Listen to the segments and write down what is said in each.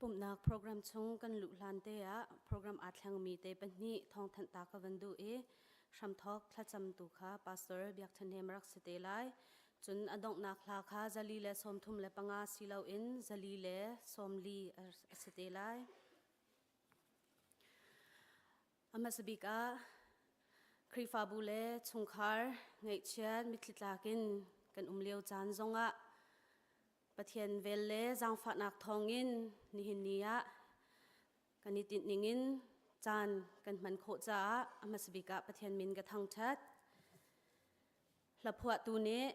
Pumhnak program chung kan luh hlan te ah program aa thlengmi te pahnih thawngthanh ta ka van duh i hramthawk thlacam tu kha Pastor Biak Than Hnem rak si te lai. Cun a donghnak hla kha 435 si loin 440 a si te lai. A hmasa bik ah Khrihfabu le chungkhar ngaihchiat mitthli tlak in kan um lio caan zongah Pathian vel le zaangfahnak thawngin nihin ni ah kan i tinh ningin caan kan hman khawh caah a hmasa bik ah Pathian min ka thangṭhat. Hlaphuahtu nih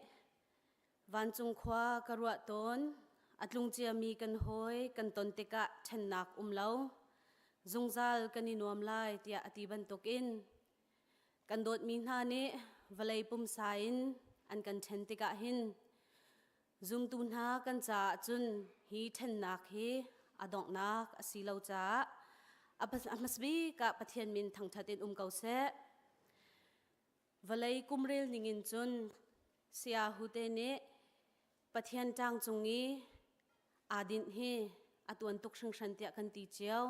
vancung khua ka ruah tawn, a tlung ciami kan hawi kan ton tikah ṭhennak um lo, zungzal kan i nuam lai tiah a ti bantukin kan dawtmi hna nih vawlei pumsa in an kan ṭhen tikah hin Zumtu hna kan caah cun hi ṭhennak hi a donghnak a si lo caah a hmasabik ah Pathian min thangṭhat in um ko seh. Vawlei kumrel ningin cun saya Hute nih Pathian ṭang cung i aa dinh hi a tuan tuk hringhran tiah kan ti cio.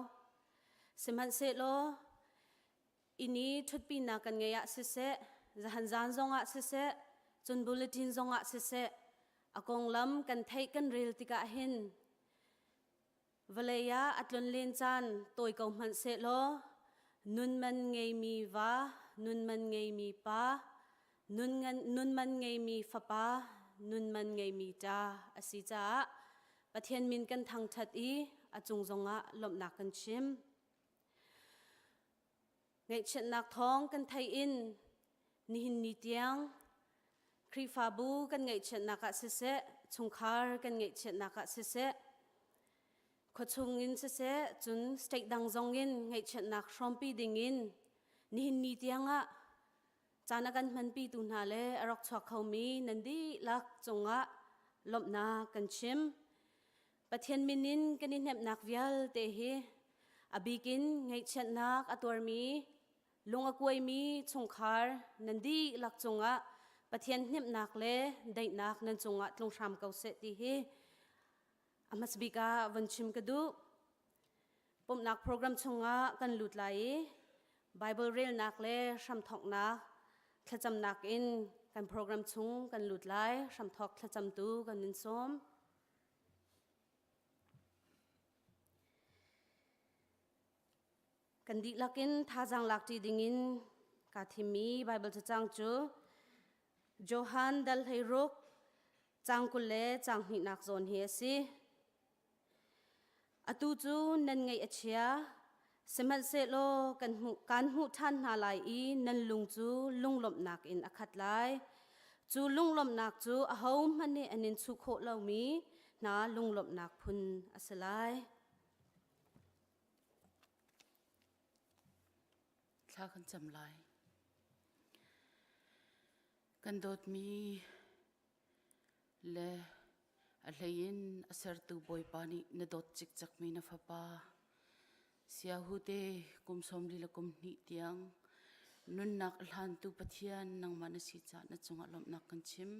Sihmanhsehlaw inn i ṭhutpinak kan ngeih ah siseh, zahan zan zongah siseh, cun bulletin zongah siseh, a konglam kan theih kan rel tikah hin vawlei ah a tlonlen caan tawi ko hmanh sehlaw nun man ngeimi va, nun man ngeimi pa, nun, nun man ngeimi fapa, nun man ngeimi ṭa a si caah Pathian min kan thangṭhat i a cung zongah lawmhnak kan chim. Ngaihchiatnak thawng kan theih in nihin ni tiang Khrihfabu kan ngaihchiatnak ah siseh, chungkhar kan ngaihchiatnak ah siseh, khuachung in siseh, cun state dang zong in ngaihchiatnak hrawmpi ding in nihin ni tiang ah caan a kan hmanpitu hna le a rak chuak khomi nan dihlak cungah lawmhnak kan chim. Pathian min in kan i hnemhnak vialte hi a bikin ngaihchiatnak a tuarmi, lung a kuaimi chungkhar nan dihlak cungah Pathian hnemhnak le daihnak nan cungah tlung hram ko seh ti hi a hmasabik ah von chim ka duh. Pumhnak program chungah kan lut lai i Bible relnak le hramthawknak thlacamnak in kan program chung kan lut lai. Hramthawk thlacamtu kan in sawm. Kan dihlak in thazaang lakṭi dingin kaa thimmi Baibal cacang cu Johan dal 16 caang 20 le caang hnihnak zawn hi a si. Atu cu nan ngaih a chia, sihmanhsehlaw kan hmuh, kaan hmuh ṭhan hna lai i nan lung cu lunglawmhnak in a khat lai. Cu lunglawmhnak cu ahohmanh nih an in chuh khawh lomi hna lunglawmhnak phun a si lai. Thla kan cam lai. Kan dawtmi le a hleiin a sertu Bawipa nih na dawt cikcekmi na fapa Siahute kum 42 le kum hnih tiang nunnak a hlantu Pathian nangmah na si caah na cungah lawmhnak kan chim.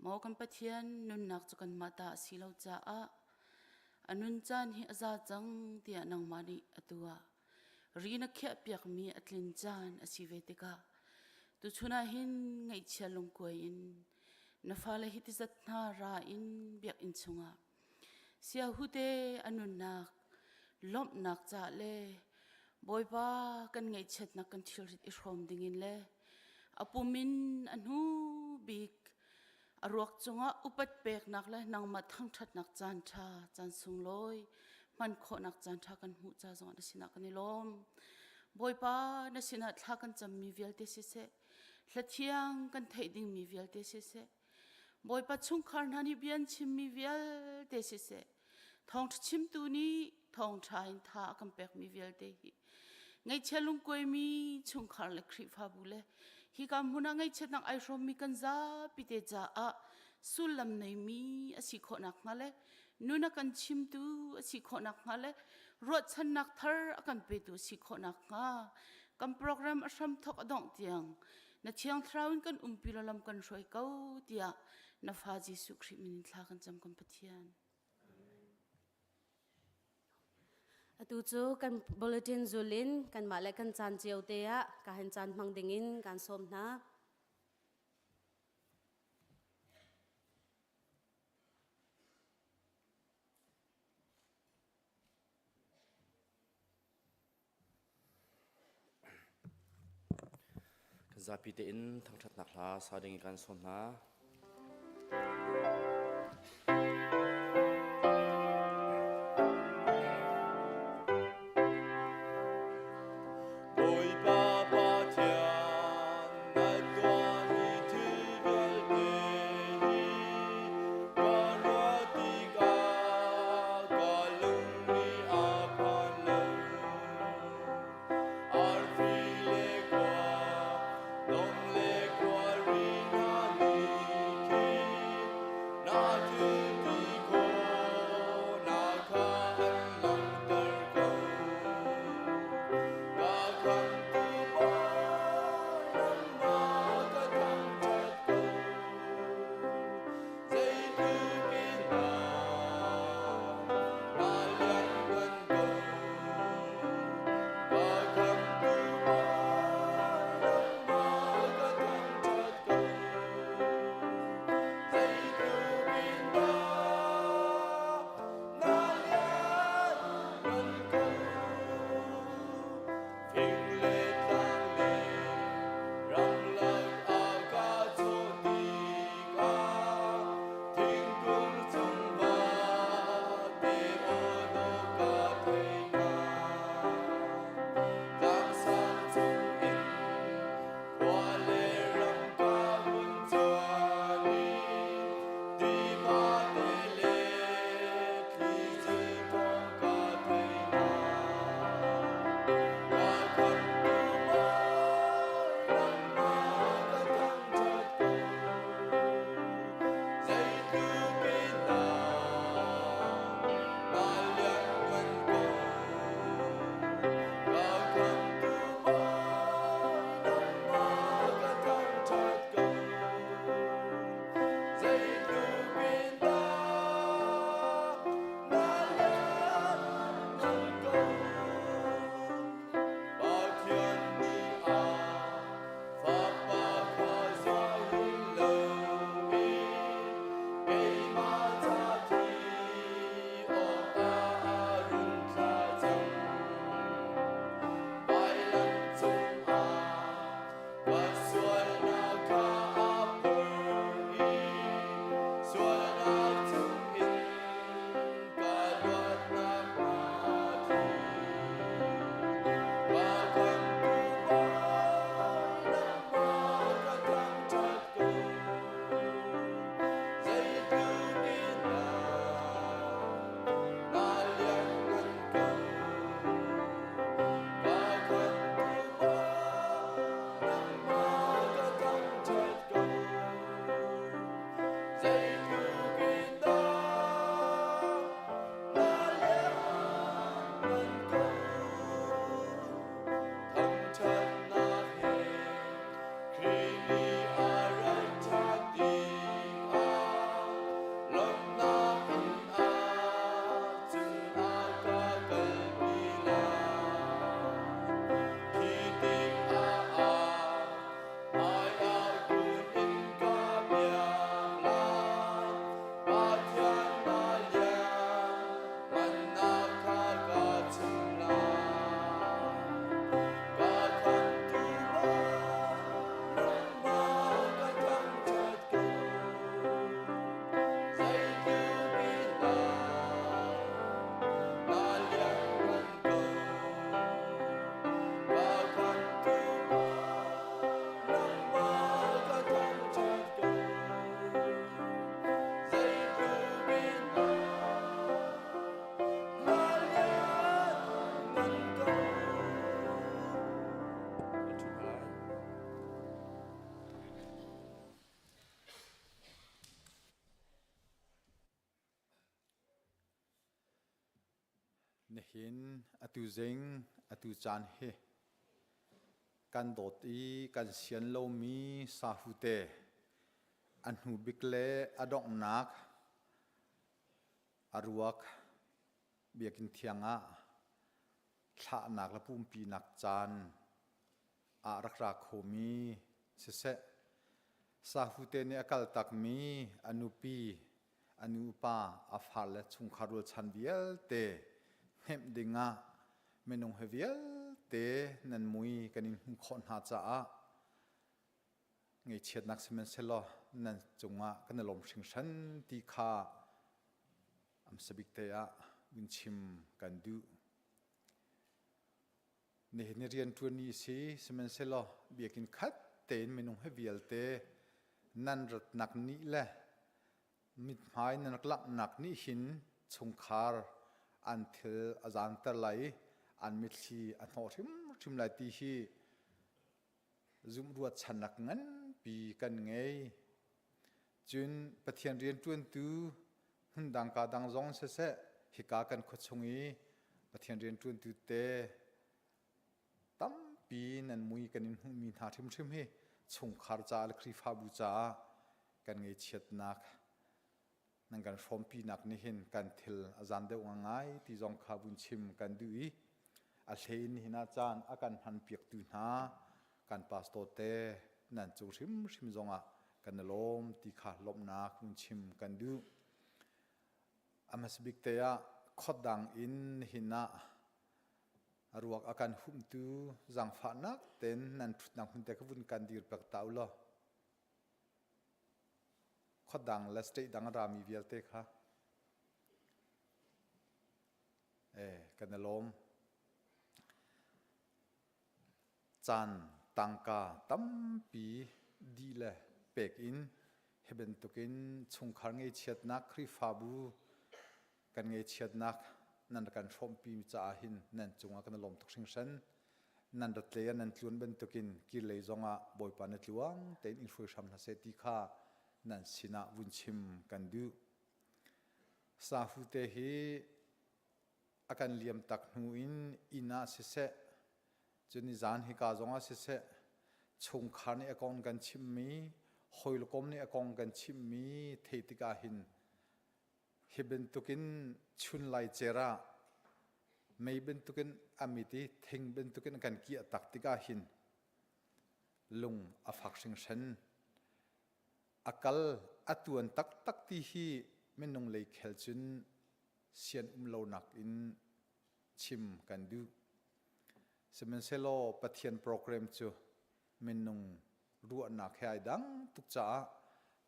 Maw kan Pathian nunnak cu kanmah ta a si lo caah a nun caan hi a za cang tiah nangmah nih atu ah ri na khiahpiakmi a tlin caan a si ve tikah tuchun ah hin ngaihchia lungkuai in na fale hi tizat hna ra in biakinn chungah siahute a nunnak lawmhnak ca le Bawipa kan ngaihchiatnak kan thilrit i hrawm dingin le a pum in a hnu bik a ruak cungah upat peknak le nangmah thangṭhatnak caan ṭha caan sunglawi hman khawhnak caan ṭha kan hmuh ca zongah na sinah kan i lawm. Bawipa na sinah thla kan cammi vialte siseh, hlathiang kan theih dingmi vialte siseh, Bawipa chungkhar hna nih bia an chimmi vialte siseh, thawngṭha chimtu nih thawngṭha in tha a kan pekmi vialte hi ngaihchia lungkuaimi chungkhar le Khrihfabu le hika hmun ah ngaihchiatnak ai hrawmmi kan zapi te caah sullam neimi a si khawh nakhnga le nun a kan chimtu a si khawh nakhnga le ruahchannak thar a kan petu a si khawh nakhnga kan program a hram thawk a dongh tiang na thiang thlarau in kan umpi lo lam kan hruai ko tiah na fa Jesuh Khrih min in thla kan cam kan Pathian. Atu cu kan bulletin zul in kanmah le kan caan cio te ah ka hen caan hmang ding in kan sawm hna. Kan zapi tein thangṭhatnak hla sa ding in kan sawm hna. Bawipa Pathian, na tuahmi thil vialte hi ka ruah tikah ka lung nih a phan lo. Arfi le khua, dong le khuari hna nih khin na thil ti khawhnak kha an langhter ko. Ka khamtu Bawi nangmah ka thangṭhat ko. Zeitluk in dah na lianngan ko. Ka khamtu Bawi nangmah ka thangṭhat ko. Zeitluk in dah na lianngan ko. Fing le tlang nih ramlak a ka chawh tikah thingkung cung vate aw dawh ka thei hna. Tlangsang cungin khua le ram ka hun cuan i tiva te le thlizil thawng ka thei hna. Ka khamtu Bawi nangmah ka thangṭhat ko. Zeitluk in dah na lianngan ko. Ka khamtu Bawi nangmah ka thangṭhat ko. Zeitluk in dah na lianngan ko. Pathian nih a Fapa kha zuah hin loin keimah ca thi awkah a run thlah cang. Vailam cungah ka sualnak kha a phorh i sualnak chungin ka luat nakhnga a thi. Ka khamtu Bawi nangmah ka thangṭhat ko. Zeitluk in dah na lianngan ko. Ka khamtu Bawi nangmah ka thangṭhat ko. Zeitluk in dah na lianngan ko. Thangṭhatnak he Khrih nih a rat ṭhan tikah lawmhnak in a cungah ka kalpi lai. Khi tikah a hmaiah kun in ka biak lai. Pathian na lianngannak kha ka chim lai. Ka khamtu Bawi nangmah ka thangṭhat ko. Zeitluk in dah na lianngan ko. Ka khamtu Bawi nangmah ka thangṭhat ko. Zeitluk in dah na lianngan ko. Kan ṭhu hna lai. Nihin atu zing atu caan hi kan dawt i kan sian lomi sahute a hnu bik le a donghnak a ruak biakinn thiang ah thlahnak le pumpinak caan ah rak ra khomi siseh, sahute nih a kaltakmi a nupi, a nupa, a fale chungkhar rualchan vialte hnemh dingah minung he vialte nan mui kan in hmuh khawh hna caah ngaihchiatnak sihmanhsehlaw nan cungah kan i lawm hringhran ti kha amsabik te ah vun chim kan duh. Nihin ni rianṭuan ni si sihmanhsehlaw biakinn khat tein minung he vialte nan ratnak nih le mithmai nan rak langhnak nih hin chungkhar an thil a zaanter lai i an mitthli a hnawh hrimhrim lai ti hi zumh ruahchannak nganpi kan ngei. Cun Pathian rianṭuantu hmundang ka dang zong siseh hika kan khuachung i Pathian rianṭuantu te tampi nan mui kan in hmuhmi hna hrimhrim hi chungkhar caah le Khrihfabu caah kan ngaihchiatnak nan kan hrawmpinak nih hin kan thil a zan deuh ngai ti zong kha vun chim kan duh i a hlei in nihin ah caan a kan hmanpiaktu hna kan pastor te nan cung hrimhrim zongah kan i lawm ti kha lawmhnak vun chim kan duh. A hmasabik te ah khuadang in nihin ah a ruak a kan humtu zaangfahnak ten nan ṭhutnak hmun te kha vun kan dir piak ta u law khuadang le state dang a rami vialte kha eh kan i lawm. Caan tangka tampi dih le pek in hi bantukin chungkhar ngeichiatnak Khrihfabu kan ngeichiatnak nan rak kan hrawmpi caah hin nan cungah kan i lawm tuk hringhran. Nan rat lei ah nan tluan bantukin kirlei zongah Bawipa na tluang tein in hruai hram hna seh ti kha nan sinah vun chim kan duh. Sahute hi a kan liam tak hnu in inn ah siseh, cun nizan hika zongah siseh, chungkhar nih a kong kan chimmi, hawikom nih a kong kan chimmi thei tikah hin hi bantukin chun laicer ah mei bantukin a mit i thing bantukin a kan kiah tak tikah hin lung a fak hringhran. A kal a tuan taktak ti hi minung lei khel cun sian um lonak in chim kan duh. Sihmanhsehlaw Pathian program cu minung ruahnak he ai dang tuk caah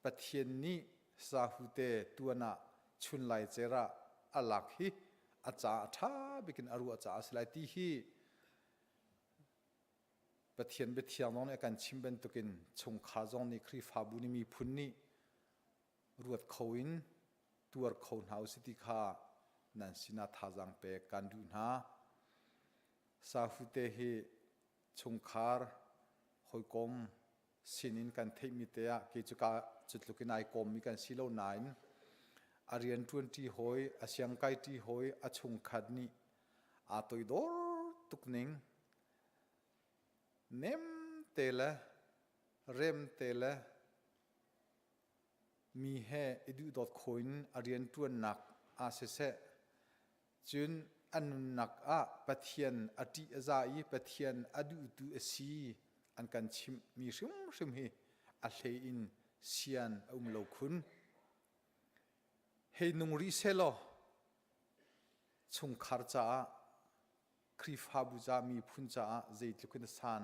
Pathian nih sahute tuan ah chun lai cer ah a lak hi a caah a ṭha bik in a ruah caah a si lai ti hi Pathian biathiang zong nih a kan chim bantukin chungkhar zong nih Khrihfabu nih miphun nih ruat kho in tuar kho hna usih ti kha nan sinah thazaang pek kan duh hna. Sahute hi chungkhar hawikom sinin kan theihmi te ah kei cu ka cu tluk in ai kawmmi kan si lo nain a rian ṭuanṭi hawi, a siangkaiṭi hawi, a chungkhat nih aa toidor tuk ning nem te le rem te le mi he i duhdawt kho in a rianṭuannak ah siseh, cun a nunnak ah Pathian a ṭih a za i Pathian a duhtu a si an kan chimhmi hrimhrim hi a hlei in sian a um lo khun. Hei nung rih sehlaw chungkhar caah Khrihfabu ca miphun caah zeitluk in san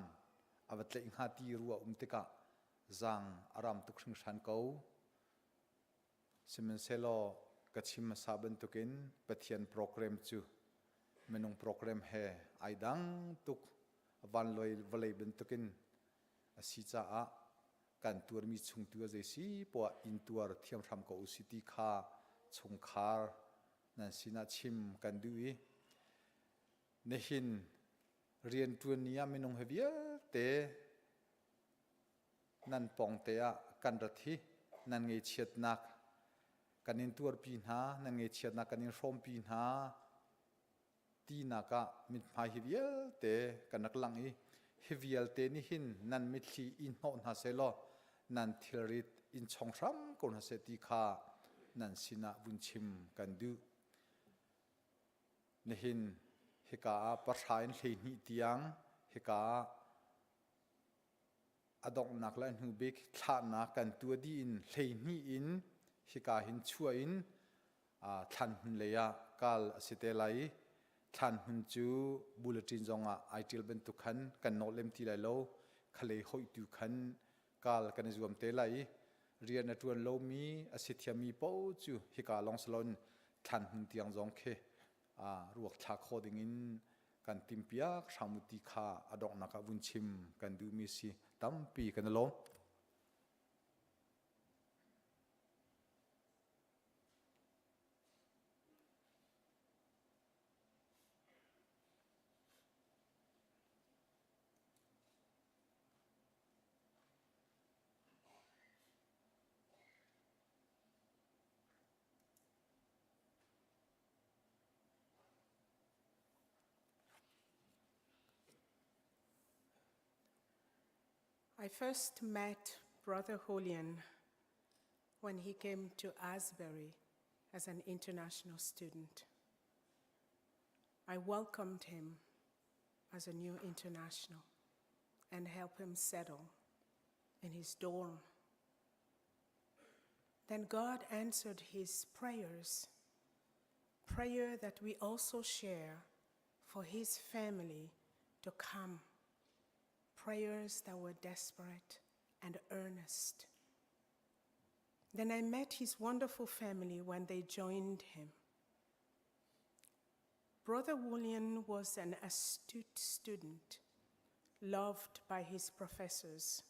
a va tlaih hnga ti ruah um tikah zaang a ram tuk hringhran ko. Sihmanhsehlaw ka chim hmasa bantukin Pathian program cu minung program he ai dang tuk vanloi vawlei bantukin a si caah kan tuarmi chungtu a zei si poah in tuar thiam hram ko u si ti kha chungkhar nan sinah chim kan duh i nihin rianṭuan ni ah minung he vialte nan pawngte ah kan rat hi nan ngeichiatnak kan in tuarpi hna nan ngeichiatnak kan in hrawmpi hna tinak ah mithmai hi vialte kan rak lang i hi vialte nih hin nan mitthli i hnawh hna sehlaw nan thilrit in chong hram ko hna seh ti kha nan sinah vun chim kan duh. Nihin. Hika ah pahra in 12 tiang hika ah a donghnak le a hnu bik thlahnak kan tuah dih in 12 in hika hin chuah in thlan hmun lei ah kal a si te lai i thlan hmun cu bulletin zong ah ai ṭial bantuk khan kan nawl lem ti lai lo khalei hoihtu khan kal kan i zuam te lai i rian a ṭuan lomi a si thiammi paoh cu hika lawng si loin thlan hmun tiang zong khi ruak thla khawh dingin kan timpiak hram u ti kha a donghnak ah vun chim kan duhmi si tampi kan i lawm. I first met Brother Julian when he came to Asbury as an international student. I welcomed him as a new international and helped him settle in his dorm. Then God answered his prayers, prayer that we also share for his family to come, prayers that were desperate and earnest. Then I met his wonderful family when they joined him. Brother William was an astute student, loved by his professors,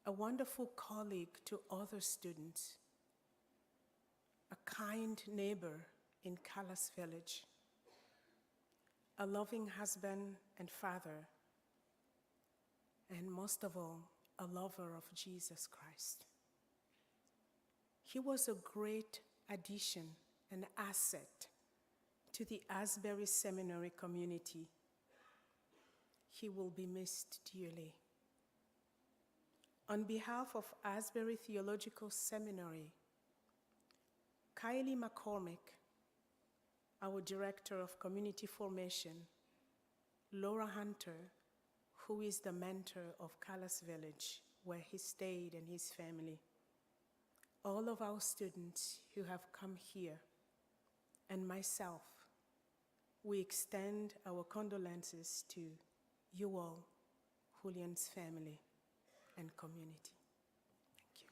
a wonderful colleague to other students, a kind neighbor in Callas Village, a loving husband and father, and most of all, a lover of Jesus Christ. He was a great addition and asset to the Asbury Seminary community. He will be missed dearly. On behalf of Asbury Theological Seminary, Kylie McCormick, our Director of Community Formation, Laura Hunter, who is the mentor of Callas Village, where he stayed and his family, all of our students who have come here, and myself, we extend our condolences to you all, Julian's family and community. Thank you.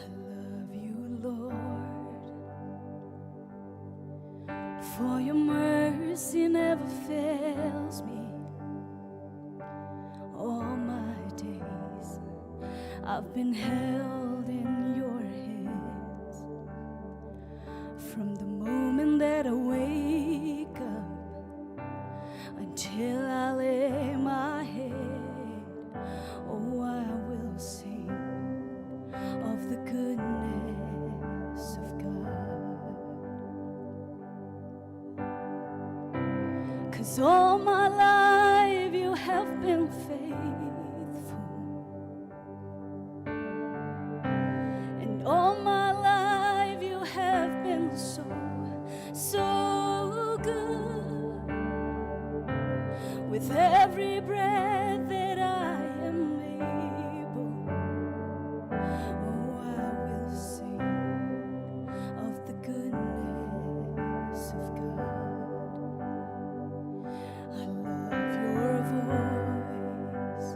I love you, Lord, for your mercy never fails me. All my days I've been held in your hands. From the moment that I wake up until I lay my head, oh, I will sing of the goodness of God. Cause all my life you have been faithful. And all my life you have been so, so good. With every breath that I am able, oh, I will sing of the goodness of God. I love your voice.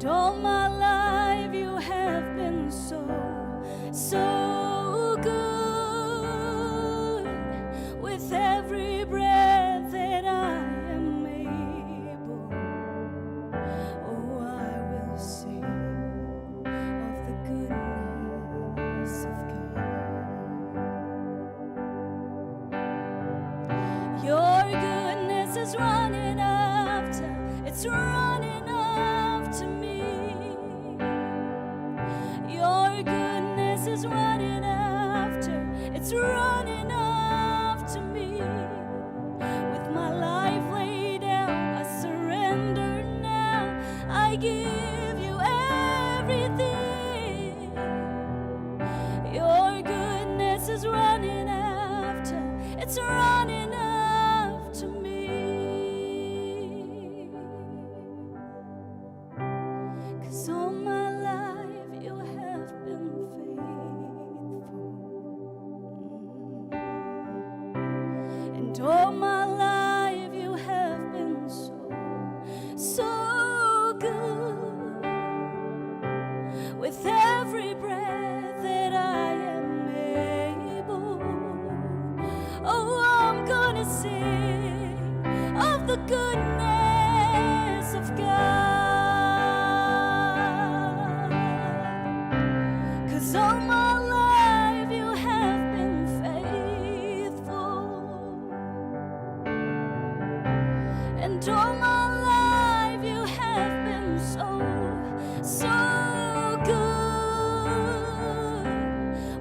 And all my life you have been so, so good. With every breath that I am able, oh, I will sing of the goodness of God. Your goodness is running after, it's running after me. Your goodness is running after, it's running after me. With my life laid down, I surrender now. I give you everything. Your goodness is running after, it's running after me. Cause all my life you have been faithful. And all my life you have been so, so good. With every breath that I am able, oh, I'm gonna sing of the goodness of God. Cause all my life you have been faithful. And all my life you have been so, so good.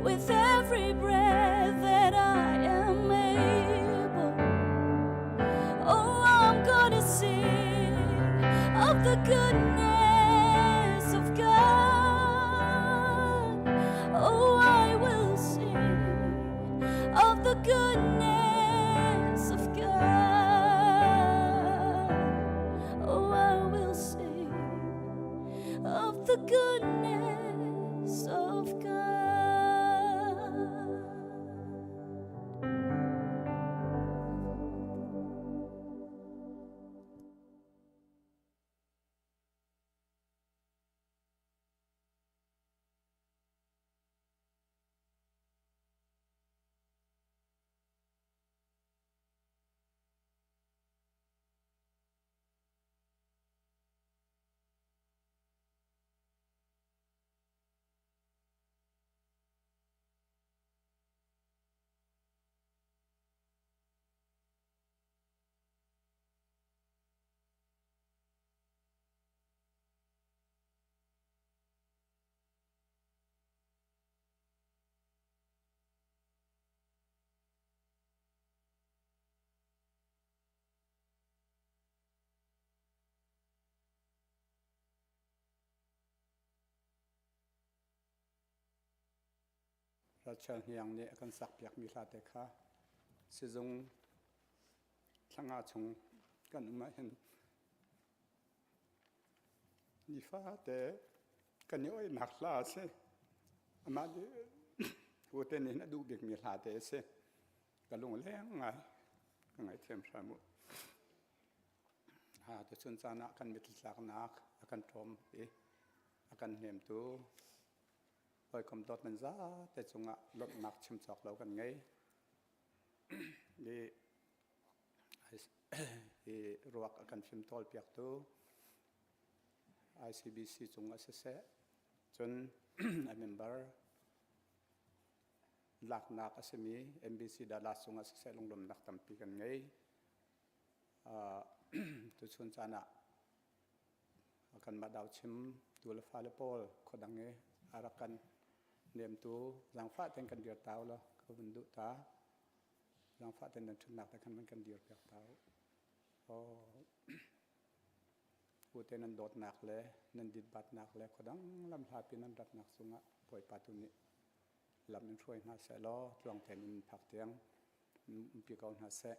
With every breath that I am able, oh, I'm gonna sing of the goodness of God. Oh, I will sing of the goodness of God. Oh, I will sing of the goodness of God. Rachel Hniang nih a kan sakpiakmi hla te kha sizung thlanga chung kan um ahhin nifate kan i oihnak hla a si. Amah ute nih a duh bikmi hla te a si. Ka lung leng ngai. Ka ngaihthiam hram u. Ha tuchun caan ah kan mitthli tlaknak a kan ṭawm i a kan hnemtu hawikom dawt nan zate cungah lawmhnak chim cawk lo kan ngei. I hi ruak a kan fimtawl piaktu ICBC cungah siseh, cun a member laknak a simi MBC Dallas cungah siseh lunglawmhnak tampi kan ngei. Tuchun caan ah kanmah dauchim tu le fale pawl khuadang i a rak kan nemtu zaangfah tein kan dir ta ulaw ka vun duh ta. Zaangfah tein nan ṭhutnak te khan van kan dir piak ta u. Ute nan dawtnak le nan ditbatnak le khuadang lam hlapi nan ratnak cungah Bawipa tu nih lam in hruai hna seh law tluang tein in phak tiang umpi ko hna seh.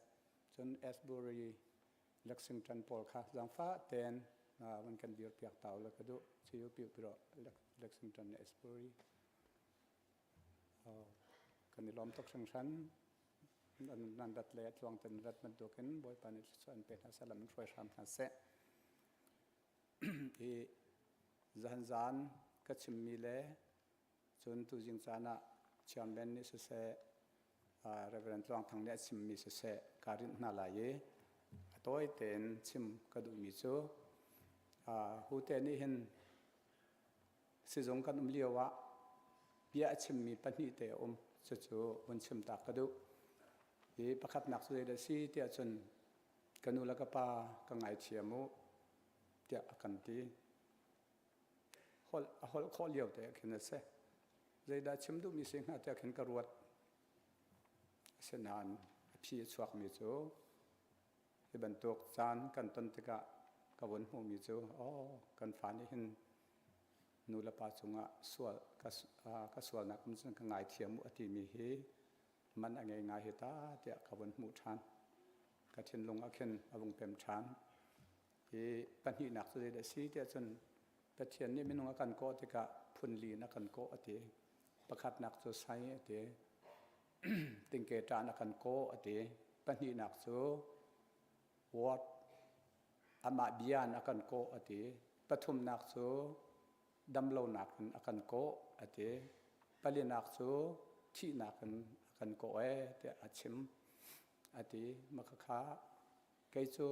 Cun Asbury Lexington pawl kha zaangfah tein van kan dir piak ta ulaw ka duh. Ciu piu piro Lexington le Asbury. Kan i lawm tuk hringhran. Nan rat le tluang ten rat bantukin Bawipa nih thluachuah an pe hna seh, lam in hruai hram hna seh. I. Zahan zan ka chimmi le cun tuzing caan ah chairman nih siseh Reverend Tluang Thang nih a chimmi siseh kaa rinh hna lai i a tawi tein chim ka duhmi cu hu te nih hin sizung kan um lio ah bia a chimmi pahnih te a um cucu vun chim ta ka duh. Hi pakhatnak cu zeidah si tiah cun ka nu le ka pa ka ngaithiam u tiah a kan ti. Holh a holh khawh lio te khin a si. Zeidah chim duhmi si hnga tiah khin ka ruat. Asinain a phi a chuakmi cu hi bantuk caan kan ton tikah ka vun hmuhmi cu oh kan fa nih hin nu le pa cungah sual ka, ka sualnak um cun ka ngaithiam u a timi hi man a ngei ngai hi ta tiah ka vun hmuh ṭhan. Ka thinlung ah khin a vung pem ṭhan. Hi pahnihnak cu zeidah a si tiah cun Pathian nih minung a kan kawh tikah phunli in a kan kawh a ti. Pakhatnak cu sai a ti. Tingke ṭan a kan kawh a ti. Pahnihnak cu word amah bia in a kan kawh a ti. Pathumnak cu damlonak in a kan kawh a ti. Palinak cu thihnak in a kan kawh ee tiah a chim a ti. Makhakha kei cu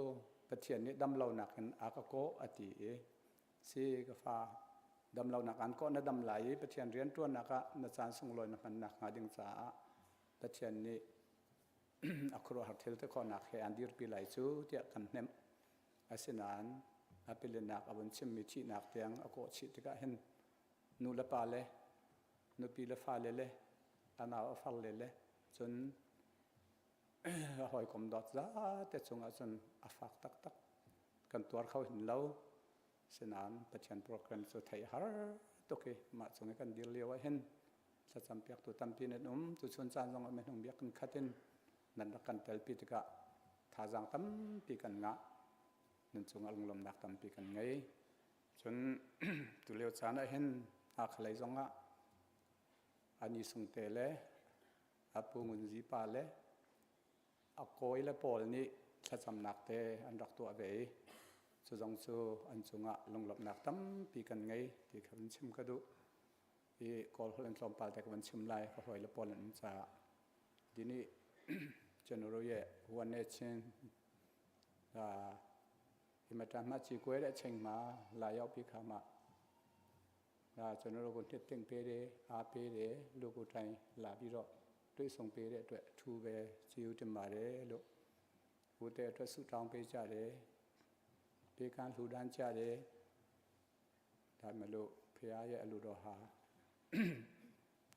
Pathian nih damlonak in a ka kawh a ti i si ka fa damlonak an kawh na dam lai i Pathian rianṭuannak ah na caan sunglawi na hmannak hnga ding caah Pathian nih a khuaruahhar thil ti khawhnak he an dirpi lai cu tiah kan hnemh. Asinain a pilinak a vun chimmi thihnak tiang a kawh chih tikah hin nu le pa le nupi le fale le a nau a farle le cun a hawikom dawt zate cungah cun a fak taktak kan tuar kho hin lo. Sinain Pathian program cu theih har tuk i mah cung i kan dir lio ah hin thlacam piaktu tampi nan um. Tuchun caan zong ah minung biakinn khat in nan rak kan telpi tikah thazaang tampi kan ngah. Nan cungah lunglawmhnak tampi kan ngei. Cun tulio caan ah hin Hakha lei zong ah ani sungte le a pu Ngun Zi pa le a kawi le pawl nih thlacamnak te an rak tuah ve i cu zong cu an cungah lunglawmhnak tampi kan ngei ti kha vun chim ka duh. I Kawl holh in tlawmpal te ka vun chim lai ka hawi le pawl an um caah. Dini ကျွန်တော်တို့ရဲ့ဝမ်းနည်းခြင်းဒါအင်မတန်မှကြေကွဲတဲ့အချိန်မှာလာရောက်ပြီးခါမှဒါကျွန်တော်တို့ကိုနှစ်သိမ့်ပေးတယ်အားပေးတယ်လူကိုယ်တိုင်လာပြီးတော့တွေ့ဆုံပေးတဲ့အတွက်အထူးပဲကျေးဇူးတင်ပါတယ်လို့ဘုတဲ့အတွက်ဆုတောင်းပေးကြတယ်ပေးကမ်းလှူဒန်းကြတယ်ဒါမလို့ဖခင်ရဲ့အလိုတော်ဟာ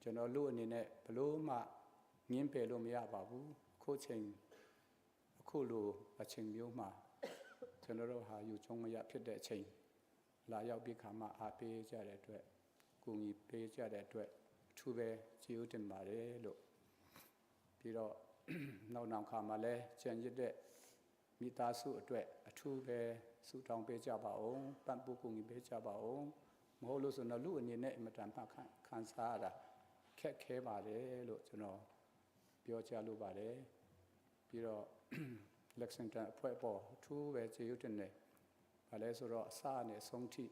ကျွန်တော်လူအနေနဲ့ဘလို့မှငင်းပယ်လို့မရပါဘူးအခုချိန်အခုလိုအချိန်မျိုးမှာကျွန်တော်တို့ဟာယူချုံမရဖြစ်တဲ့အချိန်လာရောက်ပြီးခါမှအားပေးကြတဲ့အတွက်ကူညီပေးကြတဲ့အတွက်အထူးပဲကျေးဇူးတင်ပါတယ်လို့ပြီးတော့နောက်နောက်ခါမှလည်းကြံရစ်တဲ့မိသားစုအတွက်အထူးပဲဆုတောင်းပေးကြပါအောင်ပံ့ပိုးကူညီပေးကြပါအောင်မဟုတ်လို့ဆိုတော့လူအနေနဲ့အင်မတန်မှခံစားရတာခက်ခဲပါတယ်လို့ကျွန်တော်ပြောကြားလိုပါတယ်ပြီးတော့ Lexington အဖွဲ့ပေါ်အထူးပဲကျေးဇူးတင်တယ်။ဘာလဲဆိုတော့အစနဲ့အဆုံးထိ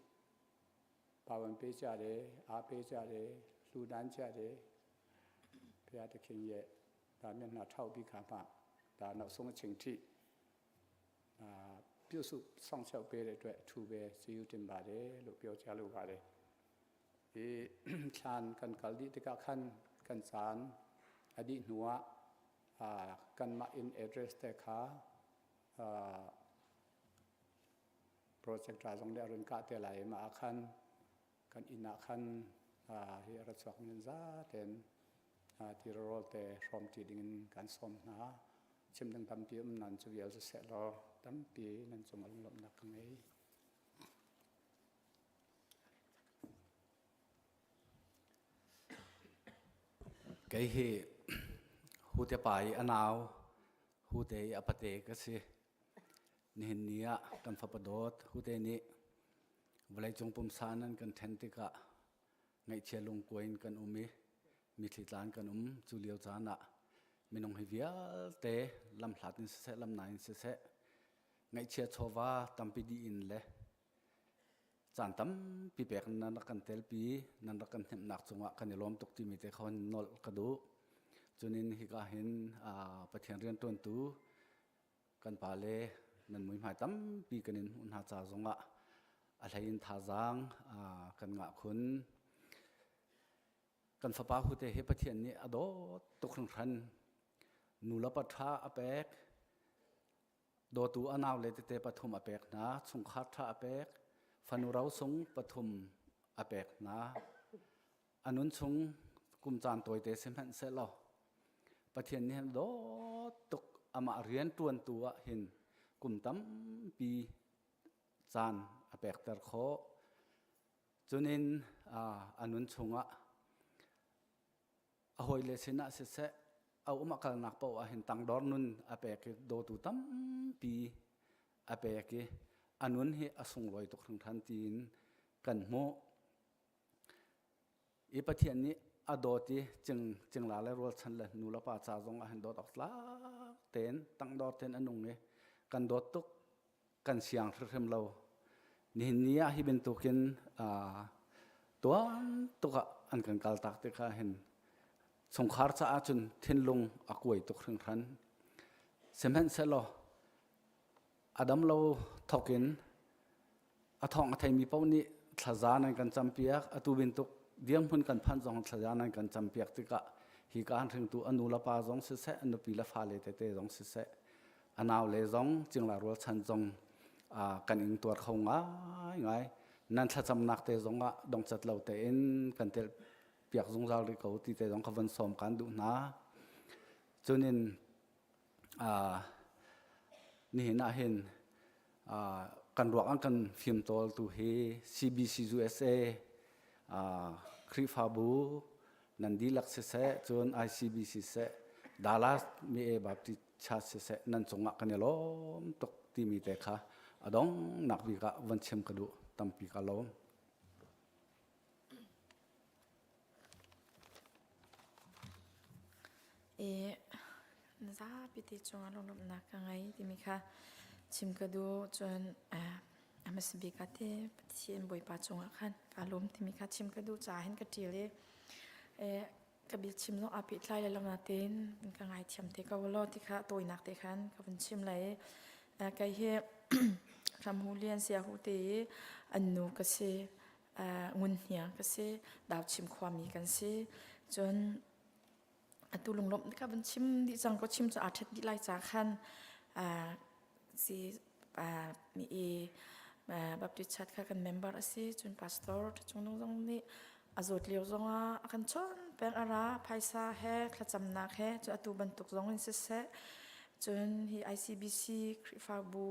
ပါဝင်ပေးကြတယ်အားပေးကြတယ်လှူဒန်းကြတယ်ဘုရားသခင်ရဲ့ဒါမျက်နှာထောက်ပြီးခါမှဒါနောက်ဆုံးအချိန်ထိအာပြုစုစောင့်ရှောက်ပေးတဲ့အတွက်အထူးပဲကျေးဇူးတင်ပါတယ်လို့ပြောကြားလိုပါတယ်။ဒီ thlan kan kal dih tikah khan kan caan a dih hnuah kanmah inn address te kha projector zong nih a run kah te lai mah ah khan kan inn ah khan hi a ra chuak mi zaten tirawl te hrawm ṭi ding in kan sawm hna. Chim ding tampi um nan cu vial siseh law tampi nan cung ah lunglawmhnak ka ngei. Kei hi hute pa i a nau, hute i a pate ka si. Nihin ni ah kan fapa dawt hute nih vawleicung pumsa nan kan ṭhen tikah ngaihchia lungkuai in kan um i mithli tlan kan um. Cu lio caan ah minung hi vialte lamhlat in siseh, lamnai in siseh, ngaihchia chawva tampi dih in le. Caan tampi pek nan rak kan telpi, nan rak kan hnemhnak cungah kan i lawm tuk timi te kha nolh ka duh. Cunin hika hin Pathian rianṭuantu kan pale nan muihmai tampi kan in hmuh hna ca zongah a hlei in thazaang kan ngah khun. Kan fapa hute hi Pathian nih a dawt tuk hringhran. Nu le pa ṭha a pek, dawtu a naule tete pathum a pek hna, chungkhar ṭha a pek, fanu rosung pathum a pek hna. A nun chung kum caan tawite sihmanhsehlaw Pathian nih hin dawt tuk amah rian ṭuantu ah hin kum tampi caan a pekter khawh. Cunin a nun chungah a hawile sinah siseh a um a kalnak paoh ah hin tangdor nun a pek i dawtu tampi a pek i a nun hi a sunglawi tuk hringhran tiin kan hmuh. I Pathian nih a dawt i cing cingla le rualchan le nu le pa ca zong ah hin dawt awk tlak tein tangdor tein a nung i kan dawt tuk kan siang hrimhrim lo. Nihin ni ah hi bantukin tuan tuk ah an kan kaltak tikah hin chungkhar caah cun thinlung a kuai tuk hringhran. Sihmanhsehlaw a dam lo thawk in a thawng a theimi paoh nih thlaza nan kan campiak atu bantuk dirhmun kan phanh zong thlaza nan kan campiak tikah hi ka hringtu a nu le pa zong siseh a nupi le fale tete zong siseh a nau le zong cingla rualchan zong kan ingtuar kho ngaingai nan thlacamnak te zong ah dongcat lo tein kan tel piak zungzal rih ko ti te zong ka van sawm kan duh hna cunin Nihin ah hin kan ruak an kan fimtawltu hi CBC USA Khrihfabu nan dihlak siseh cun ICBC siseh Dallas Mi Baptist Church siseh nan cungah kan i lawm tuk timi te kha a donghnak bik ah van chim ka duh tampi ka lawm. I zapi te cungah lunglawmhnak ka ngei timi kha chim ka duh. Cun a hmasa bik ah te Pathian Bawipa cungah khan kaa lawm timi kha chim ka duh caah hin ka ṭial i ka biachim zong aa pehtlai le lo nain ka ngaithiam te ko law ti kha tawinak te khan ka vun chim lai i kei hi Ramhu Lian Siahu te i an nu ka si. Ngun Hniang ka si. Dauchim khuami kan si. Cun atu lunglawmh kha van chim dih cang ko chim cu aa ṭhet dih lai ca khan si mi i Baptist Church kha kan member a si cun pastor Ṭha Cung zong nih a zawt lio zongah a kan chawnh peng a ra phaisa he thlacamnak he cu atu bantuk zong in siseh cun hi ICBC Khrihfabu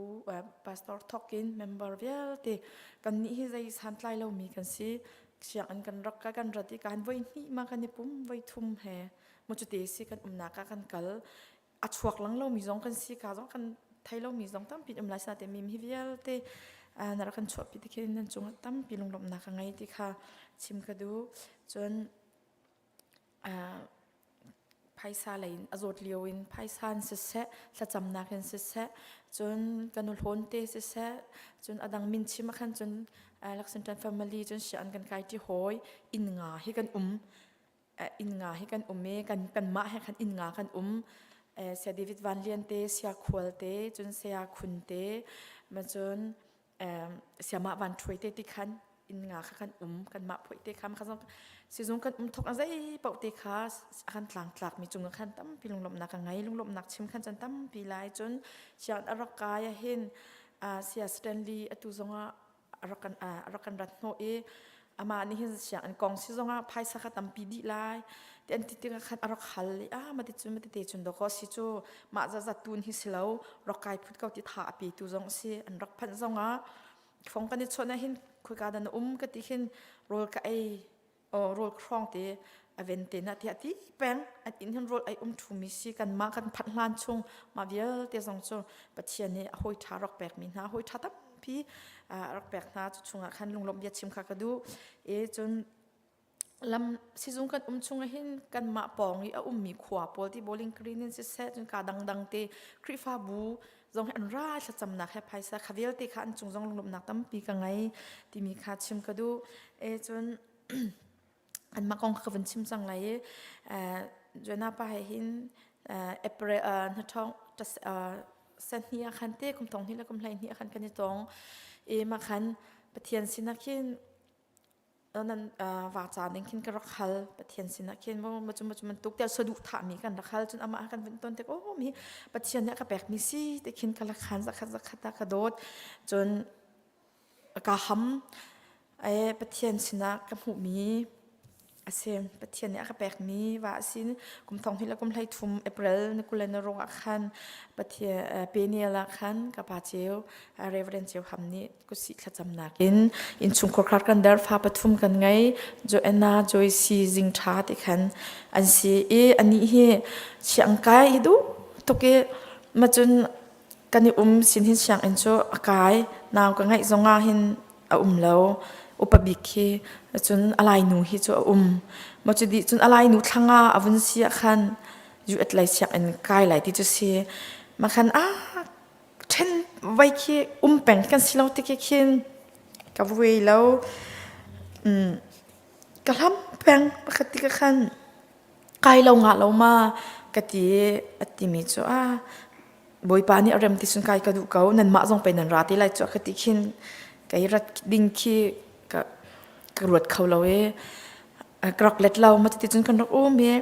pastor thawk in member vialte kannih hi zei santlai lomi kan si sianginn kan rak ka kan rat i kan voi hnih ma kan i pum voi thum he mu cute si kan umnak ah kan kal a chuak lang lomi zong kan si ka zong kan thei lomi zong tampi um lai sate mim hi vialte na rak kan chuahpi ti khin nan cungah tampi lunglawmhnak ka ngei ti kha chim ka duh cun phaisa lei in a zawt lio in phaisa in siseh thlacamnak in siseh cun ka nu hlawn te siseh cun a dang min chim ah khan cun Lexington family cun sia an kan kai ṭi hawi inn nga hi kan um inn nga hi kan um i kan kanmah he khan inn nga kan um Saya David Van Lian te Sia Khual te cun Saya Khun te ma cun siamah van ṭhuai te ti khan inn nga kha kan um kanmah phoih te kha kha zong sizung kan um thok a zei paoh te kha a kan tlangtlak mi cung khan tampi lunglawmhnak ka ngei lunglawmhnak chim khan cun tampi lai cun sian a rak kai ah hin sia Stanley atu zongah a rak kan a rak kan rat hnawh i amah nih hin sianginn kong si zongah phaisa kha tampi dih lai ti an ti tikah khan a rak hal i ah mati cun mati te cun dawkaw si cu mah zazat tun hi si lo rak kai phut ko ti tha a petu zong si an rak phanh zongah fong kan i chawnh ah hin khoika dah na um ka ti khin rawl ka ei aw rawl hrawng te a ven te na tiah ti peng an inn hin rawl ei um thu mi si kan mah kan phanh hlan chung mah vialte zong cu Pathian nih a hawi ṭha rak pek mi hna hawi ṭha tampi rak pek hna cu chungah khan lunglawmh bia chim kha ka duh e cun lam sizung kan um chung hin kanmah pawng i a ummi khua pawl ti Bowling Green in siseh cun ka dangdang te Khrihfabu. zong hi an ra thlacamnak he phaisa kha vialte kha an cung zong lunglawmhnak tampi ka ngei timi kha chim ka duh. E cun anmah kong kha ka vun chim cang lai i Jonah pa he hin April hnathawng sahnih ah khan te kum thong hnih le kum 12 ah khan kan i tong i mah khan Pathian sinah khin nan va ca ning khin ka rak hal Pathian sinah khin mo ma chu ma chu man tuk tiah saduh thahmi kan rak hal cun amah kan vun ton tik oh mi Pathian nih a ka pekmi si ti khin ka lak khan zakhat zakhat ah ka dawt cun ka ham e Pathian sinah ka hmuhmi a si. Pathian nih a ka pekmi va a si. Kum thong hnih le kum 13 April ni 20 le ni ruk ah khan Pathian Peniel ah khan ka pa ceu Reverend Ceu Ham nih kutsih thlacamnak in innchungkhar khar kan der fa pathum kan ngei Joanna Joyce Zing Tha ti khan an si i anih hi siang kai hi duh tuk i macun kan i um sin hin sianginn cu a kai nau ka ngeih zong ah hin a um lo upa bik khi cun a lainu hi cu a um ma cu dih cun a lainu thlanga a vun si ah khan US lei sianginn kai lai ti cu si ma khan a ṭhen vai khi um peng kan si lo ti khi khin ka vui lo ka hlam peng pakhat ti ka khan kai lo nga lo ma ka ti a timi cu a Bawipa nih a rem ti cun kai ka duh ko nanmah zong pei nan ra ti lai cu ka ti khin kei rat ding khi ka ka ruat kho lo i ka rak let lo ma ti cun kan rak um i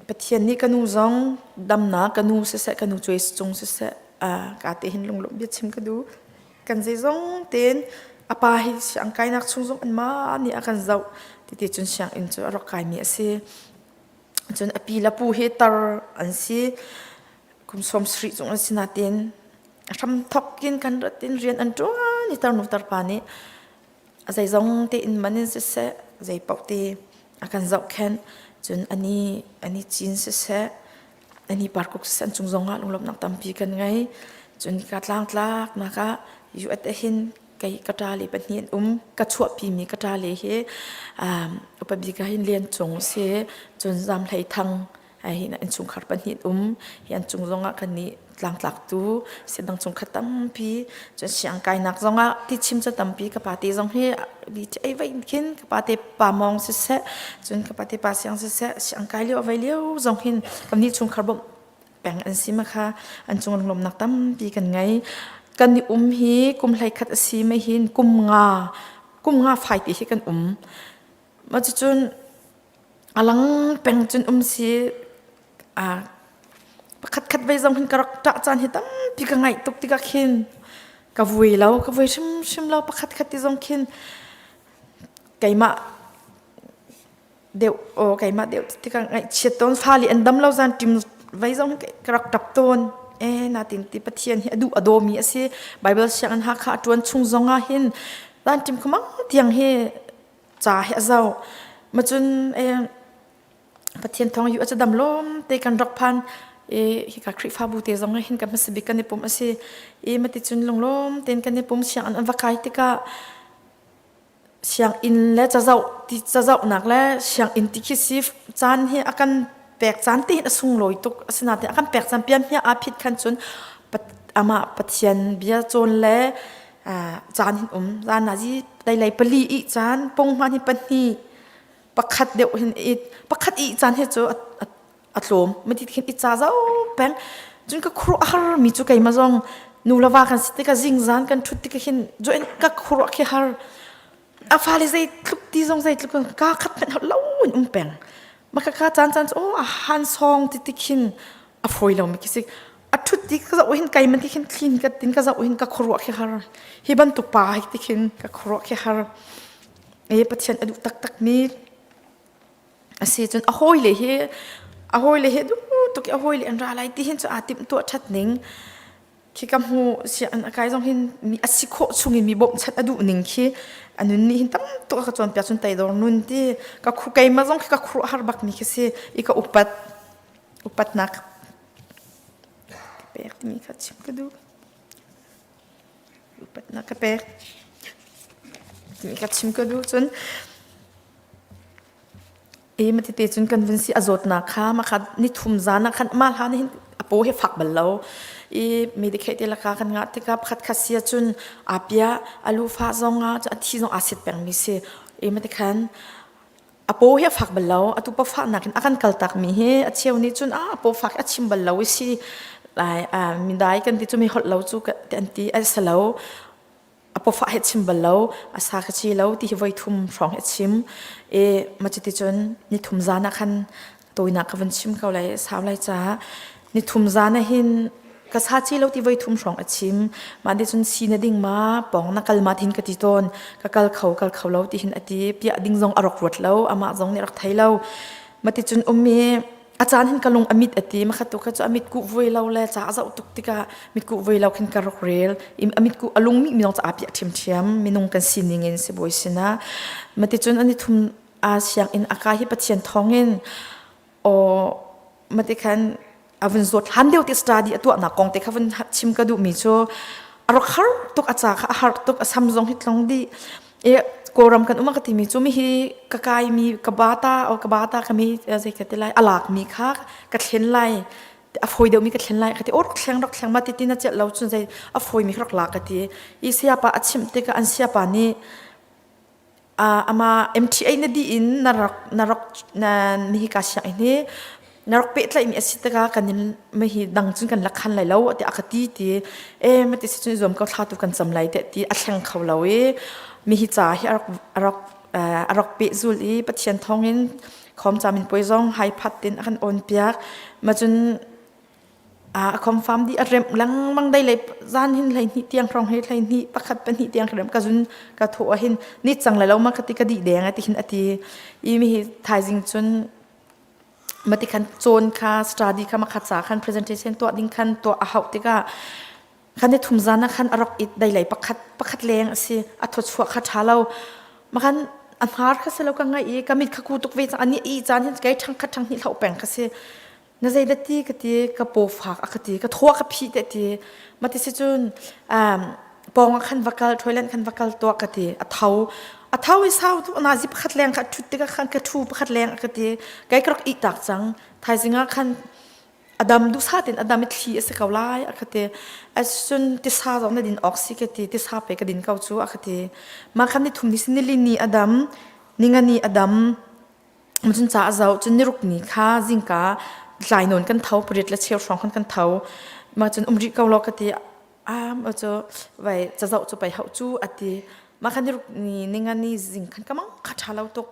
Pathian nih ka nu zong damnak ka nu siseh ka nu cuai cung siseh ka te hin lunglawmh bia chim ka duh kan zeizong tein a pa hi siang kainak chung zong anmah nih a kan zoh titi cun sianginn cu a rak kaimi a si cun a pi le pu hi tar an si kum 70 cung an si natin a hram thok in kan rat in rian an ṭuan i tarnu tarpa nih a zeizong tein man in siseh zei paoh te a kan zohkhenh cun ani ani cin siseh ani parkuk siseh an cung zongah lunglawmhnak tampi kan ngei cun ka tlangtlak nak ah US hin kei ka ṭa le pahnih an um ka chuahpi mi ka ṭa le hi upa bik ah hin Lian Cung si cun Zam Hlei Thang hi innchungkhar pahnih um hi an cung zongah kan nih tlangtlaktu sidang chungkhat tampi cun siang kainak zongah ti chim cu tampi ka pa te zong hi ei vai khin ka pa te pa mong siseh cun ka pa te pa siang siseh siang kai lio vai lio zong hin kan nih chungkhar bawmh peng an si ma kha an cung lawmnak tampi kan ngei kan i um hi kum hlei khat a si me hin kum nga kum nga fai ti hi kan um ma cucun a lang peng cun um si a pakhat khat ve zong hin ka rak ṭah caan hi tampi ka ngaih tuk tikah khin ka vui lo ka vui hrimhrim lo pakhat khat ti zong khin keimah deuh aw keimah deuh tikah ngaihchiat tawn fale an dam lo zan ṭim vei zong ka rak ṭap tawn e natin ti Pathian hi a duh a dawmi a si Bible sianginn Hakha a ṭuan chung zong ah hin zan ṭim khumang tiang hi ca hi a zoh macun e Pathian thawng yu a cu dam lawm te kan rak phan e hika Khrihfabu te zong hin kan hmasa bik kan i pum a si i mati cun lunglawm tein kan i pum sianginn an va kai tikah sianginn le cazoh ti cazohnak le sianginn ti khi si caan hi a kan pek caan te hin a sunglawi tuk asinain a kan pek caan pian hia aa phit khan cun amah Pathian bia cawn le caan hin um zan nazi lei pali i caan pong hman hi pahnih pakhat deuh hin i pakhat i caan hi cu a tlawm mati khin i ca zau peng cun ka khuru a har mi cu keima zong nu le va kan si tikah zingzan kan thut tikah hin join ka khuru khi har a fale zei tluk ti zong zei tluk ka khat hmanh lo in um peng ma ka ka caan caan oh a han song ti ti khin a fawi lo mi khi si a thut ti ka zoh hin kai man ti khin thlin ka tin ka zoh hin ka khuaruah khi har hi bantuk pa hi ti khin ka khuaruah khi har e pathian a duh taktak mi a si cun a hawile hi a hawile hi duh tuk i a hawile an ra lai ti hin cu aa timh tuah ṭhat ning khi ka hmu sianginn a kai zong hin mi a si khawh chungin mi bawmhchanh a duh ning khi a nun nih hin tam tuk a ka cawnpiak cun teidor nun ti ka khu keimah zong khi ka khuaruahhar bak mi khi si i ka upat upatnak ka pek timi kha chim ka duh upatnak ka pek timi ka chim ka duh cun E matite cun kan vun si a zawtnak kha makha nithum zan ah khan mah hlan hin a paw. Paw hi fak bal lo. I medicate te laka kan ngah tikah pakhat khat sia cun aa pia a lu fah zong ah a thi zong aa sit pengmi si. I mati khan a paw hi a fak bal lo. Atu pa fahnak in a kan kaltak mi hi a cheu nih cun a paw fak a chim bal lo i si lai midai kan ti cu mi holh lo cu an ti a si lo. A pawfah he chim bal lo a sa ka ci lo ti hi voi thum hrawng he chim e ma cuti cun ni thum zan ah khan tawinak ka van chim ko lai sau lai caah ni thum zan ah hin ka sa ci lo ti voi thum hrawng a chim ma de cun si na ding ma pong na kal ma thin ka ti tawn ka kal kho kal kho lo ti hin a ti piah ding zong a rak ruat lo amah zong nih rak thei lo ma ti cun um i a caan hin ka lung a mit a ti makhat tu kha cu a mit kuh vui lo le ca a zoh tuk tikah mit kuh vui lo khin ka rak rel a mit kuh a lung mi minung ca a piah ṭhiamṭhiam minung kan sining in sibawi sinah mati cun ani thum a sianginn a kai hi Pathian thawngin aw mati khan a vun zawt hlan deuh ti study a tuahnak kong te kha vun chim ka duhmi cu a rak har tuk a ca kha a har tuk a sam zong hi tlong dih E Kawlram kan um a ka timi cu mihi ka kai mi ka bata o ka bata ka mi zei ka ti lai a lak mi kha ka thlen lai a fawi deuh mi ka thlen lai ka ti or thleng rak thleng ma ti tin a celh lo cun zei a fawi mi rak la ka ti i siapa a chimh tikah an siapa nih ama MTA na di in na rak na rak na mihi ka siang hi na rak pehtlaihmi a si tikah kan in hi dang cun kan la khan lai lo tiah a ka ti ti e mati si cun zuam ko thla tu kan cam lai te ti a thleng kho lo i mi hi ca hi a rak a rak a rak pehzul i Pathian thawngin khom camin puai zong hai phat tin a kan on piak ma cun a confirm di a remh lengmang dei lei zan hin hlei hnih tiang hrawng he hlei hnih pakhat pahnih tiang rem ka zun ka tho a hin ni cang lai lo ma ka ti ka di deng a ti hin ati i mi hi thaizing cun Mati khan cawn kha study kha makhat ca khan presentation tuah ding khan tuah a hauh tikah khan i thum zan ah khan a rak it dai lei pakhat pakhat leng a si a thawchuah kha ṭha lo makhan a hnar kha si lo ka ngaih i ka mit kha ku tuk ve cang ani i caan hin kei ṭhang khat ṭhang hnih hloh peng kha si na zei da ti ka ti ka paw fak a ka ti ka thua ka phih te ti mati si cun um, pawng ah khan va kal toilet khan va kal tuah ka ti a tho a tho i sau tu nazi pakhat leng kha thut tikah khan ka thu pakhat leng ka ti kai ka rak i tak cang thaizing ah khan adam du sa tin adam i thli a si ko lai a ka ti asun tisa zong na din awk si ka ti tisa pe ka din ko chu a ka ti ma khan ni thum ni sin ni ni adam ningani adam Cun ca a zoh cun niruk ni kha zingka tlai nawn kan tho pariat le cheu hrawng khan kan tho mah cun um rih ko law ka ti am cu vai cazoh cu pei hauh cu a ti mah khan niruk ni ninga ni zing khan ka mang kha ṭha lo tuk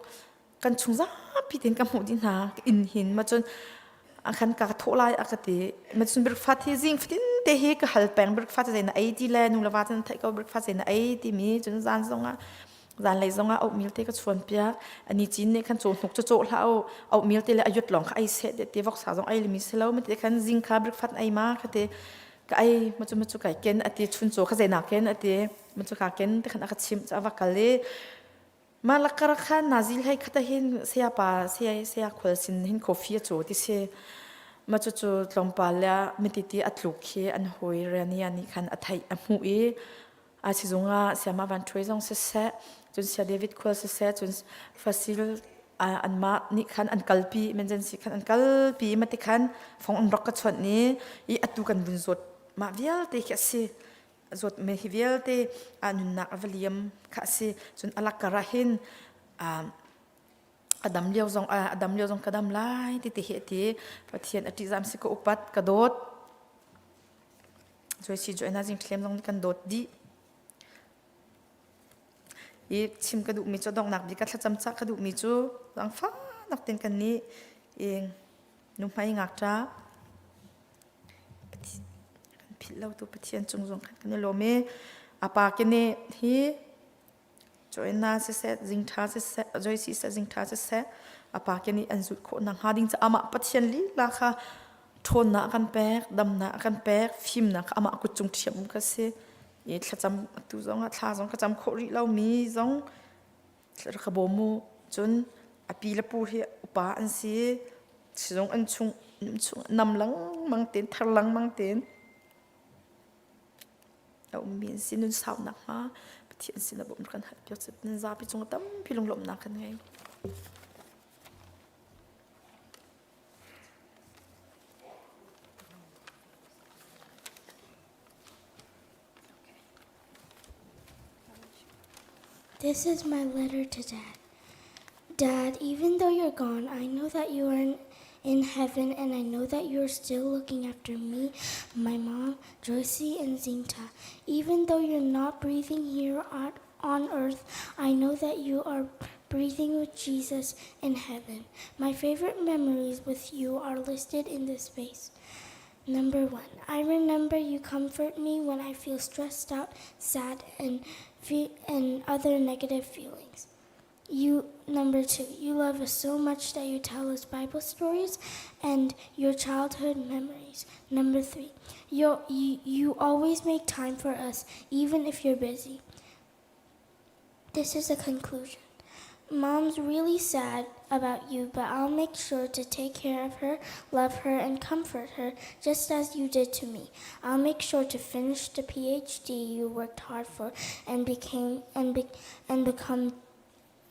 kan chung zapi tein ka hmuh dih hna inn hin mah cun khan ka thawh lai a ka ti mah cun breakfast hi zing fatin te hi ka hal peng breakfast zei na ei ti le nu le va cun theih ko breakfast zei na ei timi cun zan zongah Zanlei zongah oatmeal te ka chuan piak. Ani cin nih khan cawhnuk cu cawh hlah u. Oatmeal te le a yut lawng kha ei seh te te voksa zong ei limi si lo. Mati khan zing kha breakfast ei ma kha te ka ei ma cu ma cu kai ken ati chun caw kha zei na ken ati ma cu ka ken te khan a ka chimh cu a va kal i ma lakar khan nazi hlei khata hin saya pa saya saya khual sin hin coffee a caw ti si ma cu cu tlawmpal le mititi a tluk khi an hoi riania nih khan a theih a hmuh i A sizung ah Siama Van Ṭhuai zong siseh, cun Sia David Khual siseh, cun Fasil anmah nih khan an kalpi, emergency khan an kalpi mati khan fong an rak ka chawnh i i atu kan vun zawt mah vialte khi a si. Zawt me hi vialte a nunnak a va liam kha a si. Cun a lakkar ah hin a dam lio zong a dam lio zong ka dam lai ti ti hi a ti. Pathian a ṭihzam si ka upat ka dawt. Cuai si cuai na zing thlem zong kan dawt dih. I chim ka duhmi cu donghnak bik ka thlacam cah ka duhmi cu zaangfahnak ten kan nih ing nuhmei ngakṭa kan philh lo tu Pathian cung zong khan kan i lawm i a pa kene hi Joanna siseh, zingṭha siseh, Joyce siseh, zingṭha siseh, a pa ke nih an zulh khawh nakhnga ding caah amah Pathian lila kha ṭhawnnak a kan pek, damnak a kan pek, fimnak kha amah kut cung ṭhiam um kha si. I thlacam atu zong ah thla zong ka cam khawh rih lomi zong ka bawm u. Cun a pi le pu hi upa an si. Sizung an chung chung nam lengmang tein thar lengmang tein a ummi an si nun sau nakhnga Pathian sin a bawmh kan hal piak nan zapi cung tampi lunglawmhnak kan ngei. This is my letter to Dad. Dad, even though you're gone, I know that you are in, in heaven and I know that you're still looking after me, my mom, Joycey, and Zinta. Even though you're not breathing here on, on earth, I know that you are breathing with Jesus in heaven. My favorite memories with you are listed in this space. Number one, I remember you comfort me when I feel stressed out, sad, and, fe- and other negative feelings. You number two, you love us so much that you tell us Bible stories and your childhood memories. Number three, you, you, you always make time for us, even if you're busy. This is a conclusion. Mom's really sad about you, but I'll make sure to take care of her, love her, and comfort her just as you did to me. I'll make sure to finish the PhD you worked hard for and became and be, and become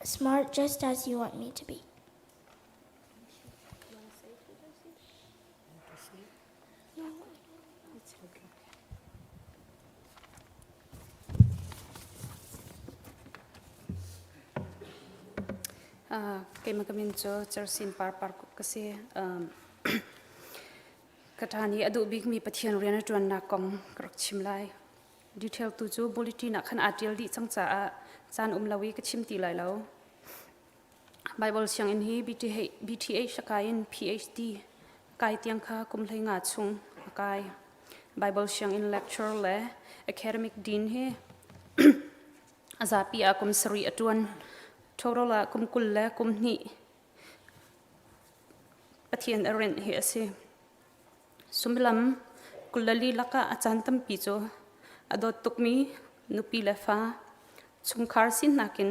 smart just as you want me to be. Keimah ka min cu Cersin Parpar ka si. Ka ṭha nih a duh bikmi Pathian rian a ṭuannak kong ka rak chim lai. Detail tu cu bulletin ah khan aa ṭial dih cang caah caan um lo i ka chim ti lai lo. Bible sianginn hi BTH a kai in PhD kai tiang kha kum 15 chung a kai. Bible sianginn lecturer le academic dean hi a zapi ah kum sarih a ṭuan. Total ah kum 20 le kum hnih Pathian a rinh hi a si. Sumilam 24 lakah a caan tampi cu a dawt tukmi nupi le fa chungkhar sinak in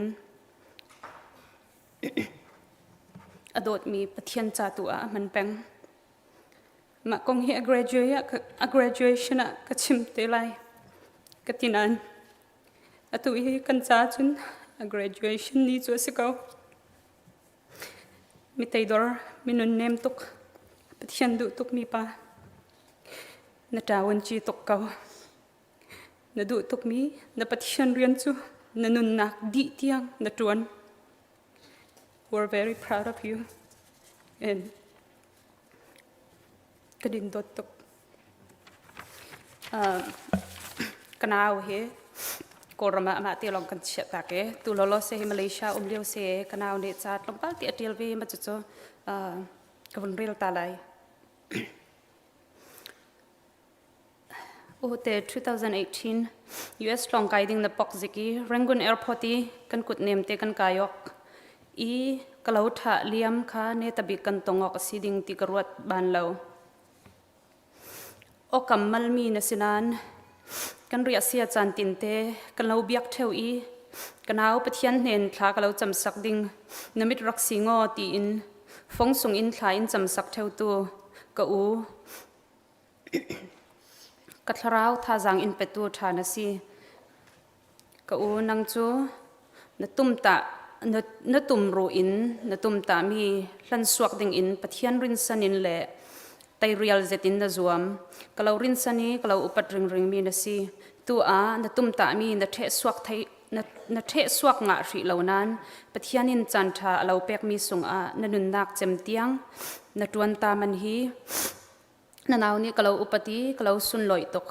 a dawtmi Pathian ca tu ah a hman peng. Mah kong hi a graduate a graduation ah ka chim te lai ka ti nain atu hi kan ca cun a graduation ni cu a si ko. Mi teidor, mi nunnem tuk, Pathian duh tukmi pa, na ṭawan ci tuk ko. Na duh tukmi na Pathian rian cu na nunnak dih tiang na ṭuan. We're very proud of you. And ka din dawt tuk. Ka nau hi Kawlram ah amah te lawng kan chiah tak i tu lawlaw se hi Malaysia um lio se ka nau nih ca tlawmpal ti a ṭial ve ma cucu ka vun rel ta lai. Uhte 2018 US tlawng kai ding na pok zik i Rangoon Airport i kan kut nem te kan kai ok i ka lo tha liam kha ne tabik kan tong ok a si ding ti ka ruat ban lo. Awkam malmi na si nain kan riahsia caan tinte kan lo biak ṭheo i ka nau Pathian hnen thla ka lo camsak ding na mit rak si ngaw tiin fong sung in thla in camsak ṭheotu ka u ka thlarau thazaang in petu ṭha na si. Ka u nang cu na tumtah na tumruh in na tumtahmi hlansuak dingin Pathian rinsan in le teirial zet in na zuam. Ka lo rinsan i ka lo upat ringringmi na si. Tu ah na tumtahmi na ṭhehsuak thei na, na ṭhehsuak ngah hrih lo nain Pathian in caanṭha a lo pekmi sungah na nunnak cem tiang na ṭuan ta man hi na nau nih ka lo upat i ka lo sunlawih tuk.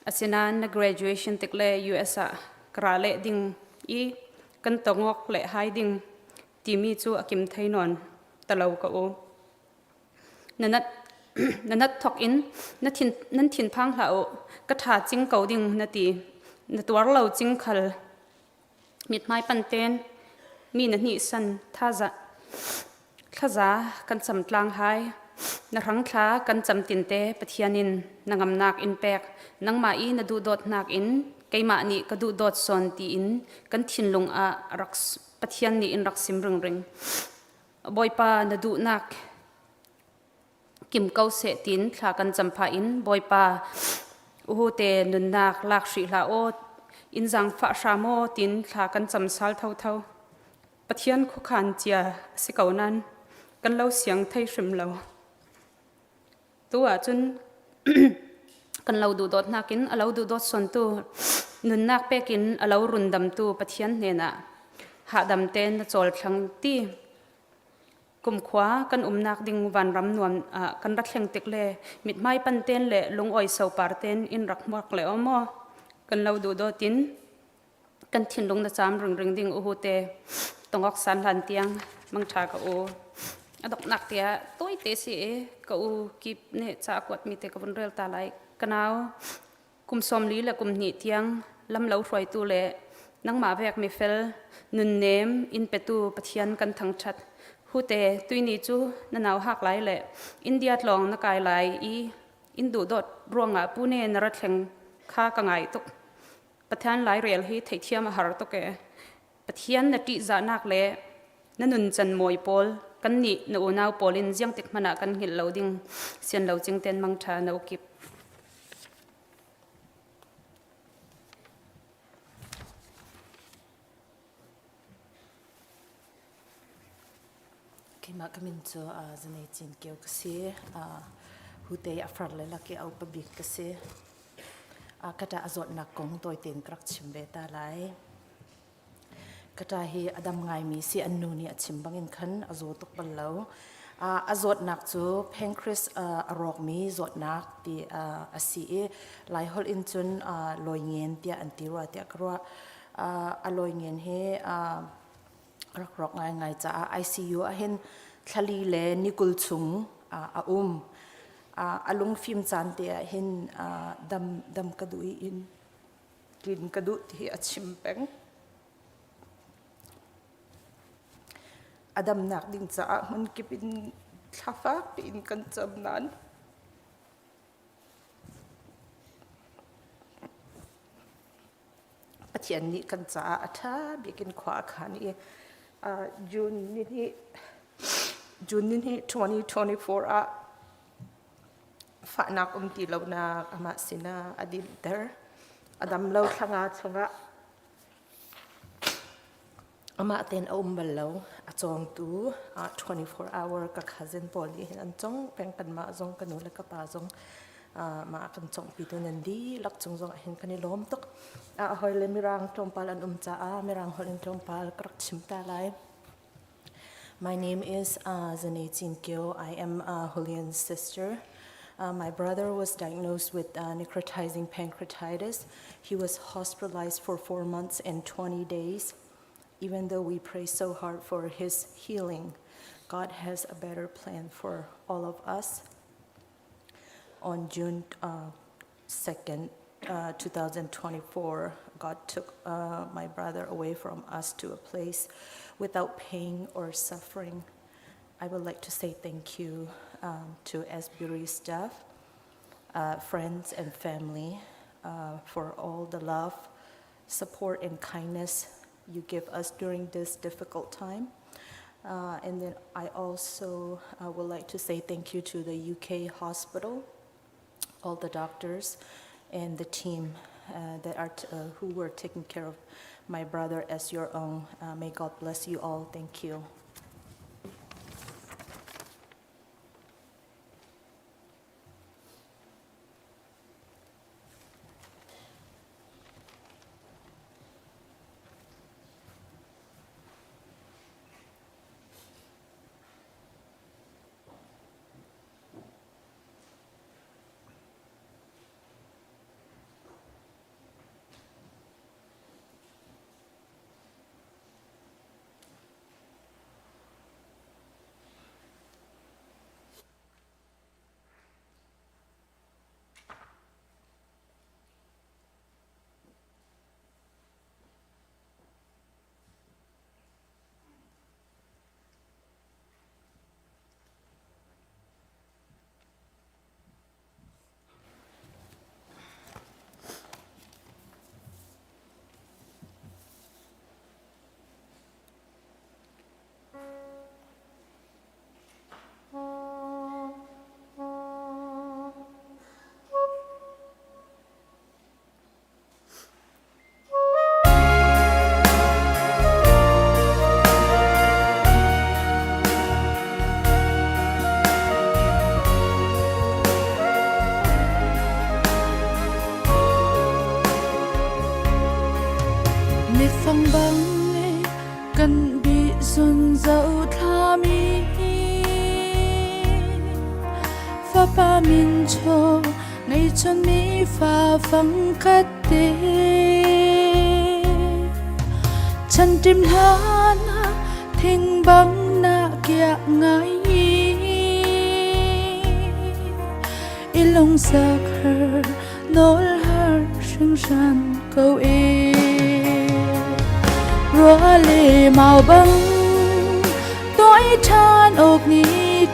Asinain na graduation tik le US ah ka ra leh ding i kan tongok le hai ding timi cu a kim thei nawn ta lo ka u. Na nat na nat thok in na thin nan thinphang hlah u ka tha cing ko ding na ti na tuar lo cing khal Mithmai panten mi na hnihsan thaza thlaza kan cam tlang hai. Na hrangthla kan cam tinte Pathian in na ngamnak in pek. Nangmah i na duhdawtnak in keimah nih ka duhdawt sawn tiin kan thinlung ah rak Pathian nih in rak sim ringring. Bawipa na duhnak kim ko seh tiin thla kan cam phah in Bawipa uhute nunnak lak hrih hlah aw in zaangfah hram aw tiin thla kan cam sal thotho. Pathian khuakhan cia a si ko nain kan lo siang thei hrim lo. Tu ahcun kan lo duhdawt nakin a lo duhdawt sawntu Nunnak pekin a lo rundamtu Pathian hnenah hahdam tein na cawl thlang ti. Kumkhua kan umnak ding vanram nuam ah kan ra thleng tik le mithmai pan ten le lungawi sopar ten in rak hmuak le o maw kan lo duh dawt in kan thinlung na caam ringring ding uhu te tongok san hlan tiang mangtha ka u a doknak tiah tawite si e ka u kip nih ca kuat mi te ka vun rel ta lai kanau kum 40 le kum hnih tiang lam lo hruaitu le nangmah vek mi fel nunnem in petu Pathian kan thangthat hute tuini cu na nau hak lai le India tlawng na kai lai i in duh dawt ruangah Pune na ra thleng kha ka ngai tuk Pathian lairel hi theihthiam a har tuk ee. Pathian na ṭihzahnak le na nuncan mawi pawl kannih na unau pawl in ziang tik hmanh ah kan hngilh lo ding sian lo cing ten mangṭha na ukip. Keimah ka min cu Zanei Cin Kio ka si. Hute a far le lak i a upa bik ka si. Ka ṭa a zawtnak kong tawi tein ka rak chim ve ta lai. Ka ṭa hi a dam ngaimi si an nu nih a chim bangin khan a zaw tuk bal lo. A zawtnak cu pancreas a rawkmi zawtnak ti a si i Laiholh in cun lawi ngen tiah an ti rua tiah ka ruah. A lawi ngen hi rak rawk ngaingai caah ICU ah hin thlali le nikul chung a um. A lungfim caan te ah hin dam dam ka duh i in tlin ka duh ti hi a chim peng. A damnak ding caah hmunkip in thla fak piin kan cam nain Pathian nih kan caah a ṭha bik in khua a khan i June nihnih June nihnih 2024 ah fahnak um ti lonak amah sinah a dinhter. A dam lo thla nga chungah Amah tein a um bal lo. A cawngtu 24 hour ka cousin pawl nih hin an cong peng kanmah zong ka nu le ka pa zong mah a kan conghpitu nan dihlak cung zong ah hin kan i lawm tuk. A hawile Mirang tlawmpal an um caah Mirang holh in tlawmpal ka rak chim ta lai. My name is Zane Chin Kyo. I am uh, Julian's sister. My brother was diagnosed with necrotizing pancreatitis. He was hospitalized for 4 months and 20 days. Even though we pray so hard for his healing, God has a better plan for all of us. On June 2nd, 2024, God took my brother away from us to a place without pain or suffering. I would like to say thank you to Asbury staff, friends, and family for all the love, support, and kindness you give us during this difficult time. And then I also would like to say thank you to the UK hospital, all the doctors, and the team that are who were taking care of my brother as your own. May God bless you all. Thank you. Mitfang bang kan bih zun zo thlami Fapa min cho ngei chon mi fa fang khat te Chan tim hlan thing bang na kia ngai I lung sak her nawl har hringhran ko e. Rua le mau bang toi ṭhan awk ni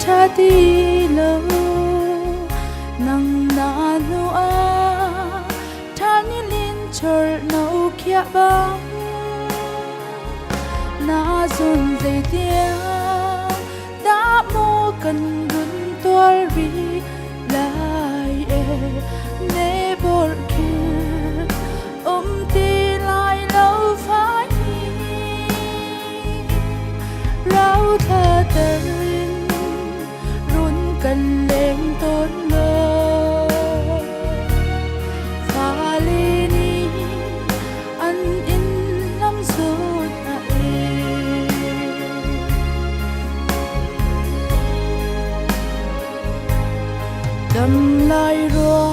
ṭha ti lo nang na hnu ah ṭha ni lin chor no khia bang na zun zeitiang dah maw kan run tuar rih lai e ne bor khin um ti lai lo fai rau thla ter in run kan leng tawn lo fale nih an in lam zut a e. Dam lai rua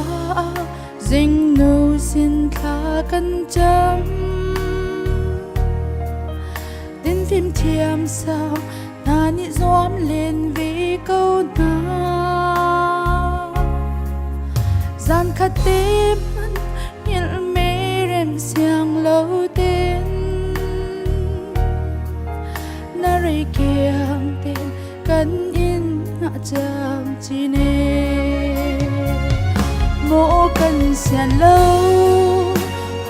zingnu sin thla kan cam Din fim thiam sau hna nih zuam len ve ko hna. Zan khat te hmanh hngilh me rem siang lo ten na rei kiang ten kan in ngah cang cine Maw kan sian lo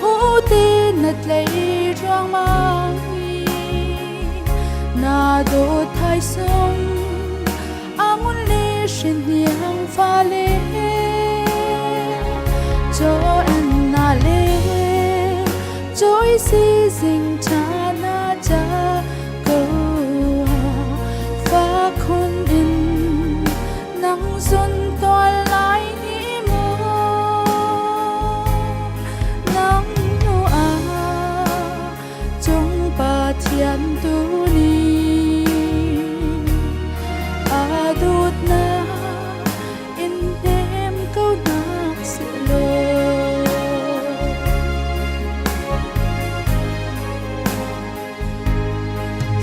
hu ti na tlei ruangmang i na dawt thai sung angun le hrin hniang fale cho en na le choi si zing cha na cha ko fa khun in nang zun toal lai ni mu nang nu a cung Pathian tu ni a dawtnak in hnem ko nak sehlaw.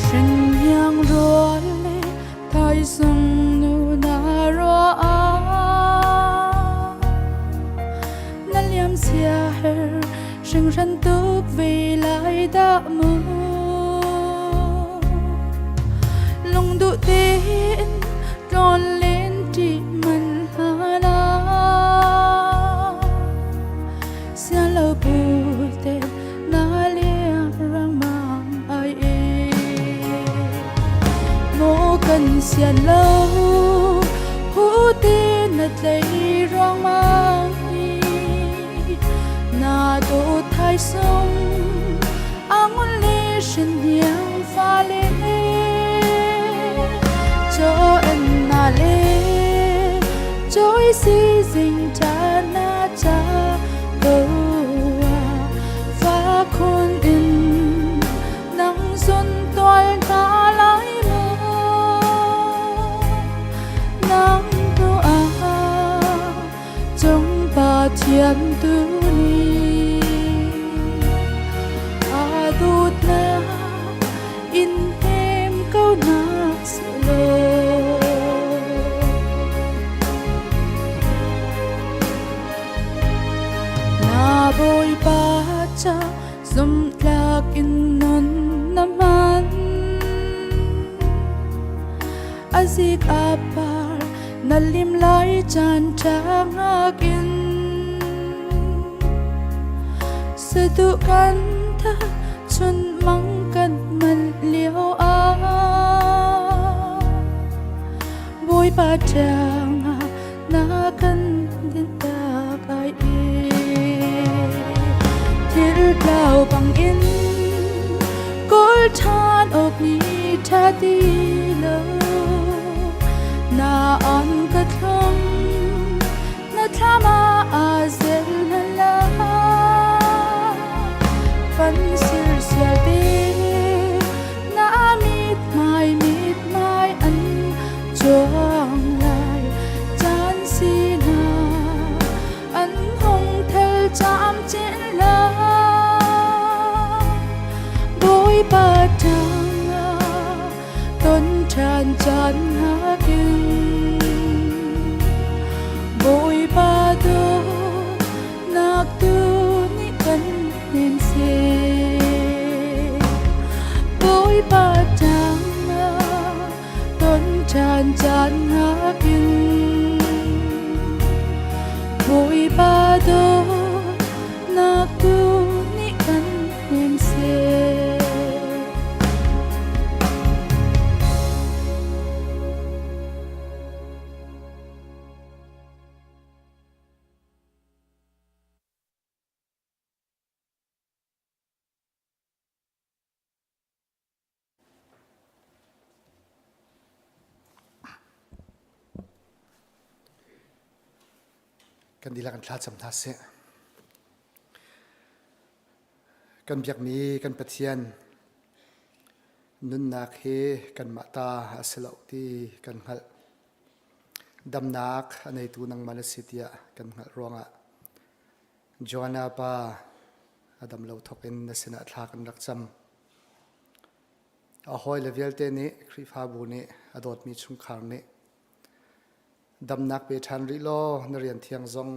Hringhniang rual le thaizung nu na ruah na liam sia her hringhran tuk ve lai dah mu lungduh tein tlawn len ṭi man hlan ah sian lo bu te na liang rangmang ai e maw kan sian lo hu ti na tlei ruangmang hi na dawt thai sung angun le hrin hniang fale cho en na le choi si zing cha na cha ko fa khun in nang zun toal ta lai mu nang tu a cung Pathian tu ni a dawtnak in hnem ko nak sehlaw. Na Bawipa ca zumhtlak in nun na hman. A zik a par na lim lai caan ṭha ngak in saduh kan tha chun mang kan manh lio ah Bawipa ṭiang ah na kan dinhtak ai i thil tlau bangin kawl ṭhan awk ni ṭha ti lo na an ka thlong na thlam ah aa zel la. Kan sirsial te na mithmai mithmai an chuang lai caan si hna an hung thel cam chin lai Bawipa tangah ton ṭhan caan hakin Bawipa dawtnak tu nih kan hnem seh. Bawipa tangah ton ṭhan caan hakin Bawipa dawtnak tu nih kan hnem seh. Kan dihlak in thlacam hna seh. Kan biakmi kan Pathian nunnak hi kanmah ta a si lo ti kan hngalh. Damnak a neitu nangmah na si tiah kan hngalh ruangah Joanna pa a dam lo thawk in na sinah thla kan rak cam. A hawile vialte nih Khrihfabu nih a dawtmi chungkhar nih damnak pe ṭhan rih law na rian thiang zong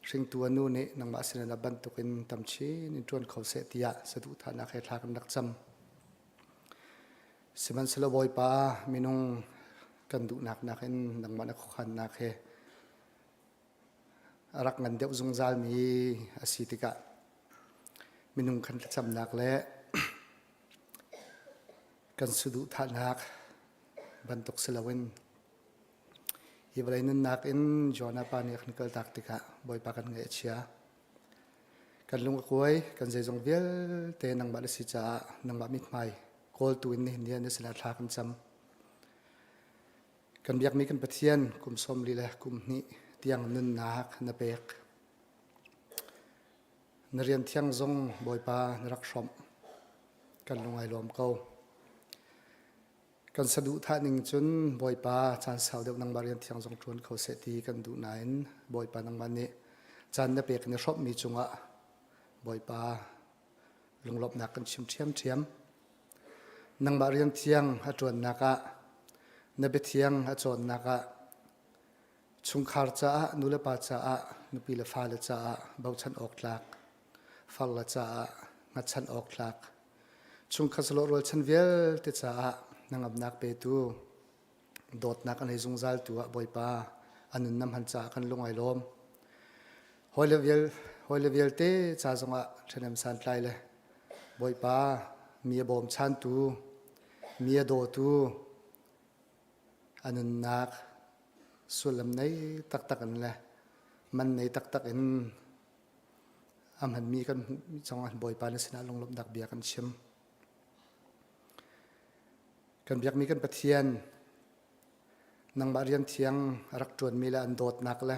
hringtu a nu nih nangmah sinin a bantukin tam chin in ṭuan kho seh tiah saduhthahnak he thla kan rak cam. Sihmanhsehlaw Bawipa minung kan duhnak nakin nangmah na khuakhannak he a rak ngan deuh zungzalmi a si tikah minung kan thlacamnak le kan saduhthahnak bantuk si loin hi vawlei nunnak in Jonah pa nih a kan kaltak tikah Bawipa kan ngaih a chia. Kan lung a kuai, kan zeizong vialte nangmah na si caah nangmah mithmai kawltu in nihin ni ah na sinah thla kan cam. Kan biakmi kan Pathian kum 40 le kum hnih tiang nunnak na pek. Na rian thiang zong Bawipa na rak hrawmh. Kan lung ai lawm ko. Kan saduhthah ning cun Bawipa caan sau deuh nangmah rian thiang zong ṭuan kho seh ti kan duh nain Bawipa nangmah nih caan na pek in i hrawmhmi cungah Bawipa lunglawmhnak kan chim ṭhiamṭhiam. Nangmah rian thiang a ṭuannak ah, na biathiang a cawnnak ah, chungkhar caah, nulepa caah, nupi le fale caah bochan awk tlak, farle caah hngatchan awk tlak, chungkhat salawh rualchan vialte caah hnangamnak petu, dawtnak a nei zungzaltu ah Bawipa a nun na hman caah kan lung ai lawm. Hawile vial hawile vialte ca zongah ṭhahnem santlai le Bawipa mi a bawmchantu, mi a dawtu, a nunnak sullam nei taktak in le man nei taktak in a hmanmi kan hmuhmi cungah Bawipa na sinah lunglawmhnak bia kan chim. Kan biakmi kan Pathian nangmah rian thiang a rak ṭuanmi le an dawtnak le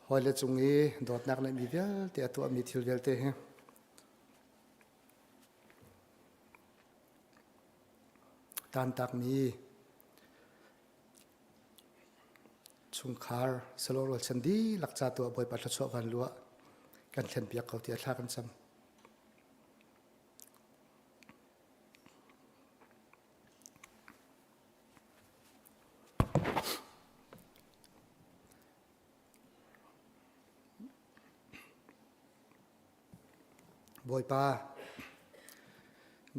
hawile cung i dawtnak neihmi vialte a tuahmi thil vialte hi tantakmi chungkhar salo rualchan dihlak ca tu ah Bawipa thluachuah van luah kan thlenpiak ko tiah thla kan cam. Bawipa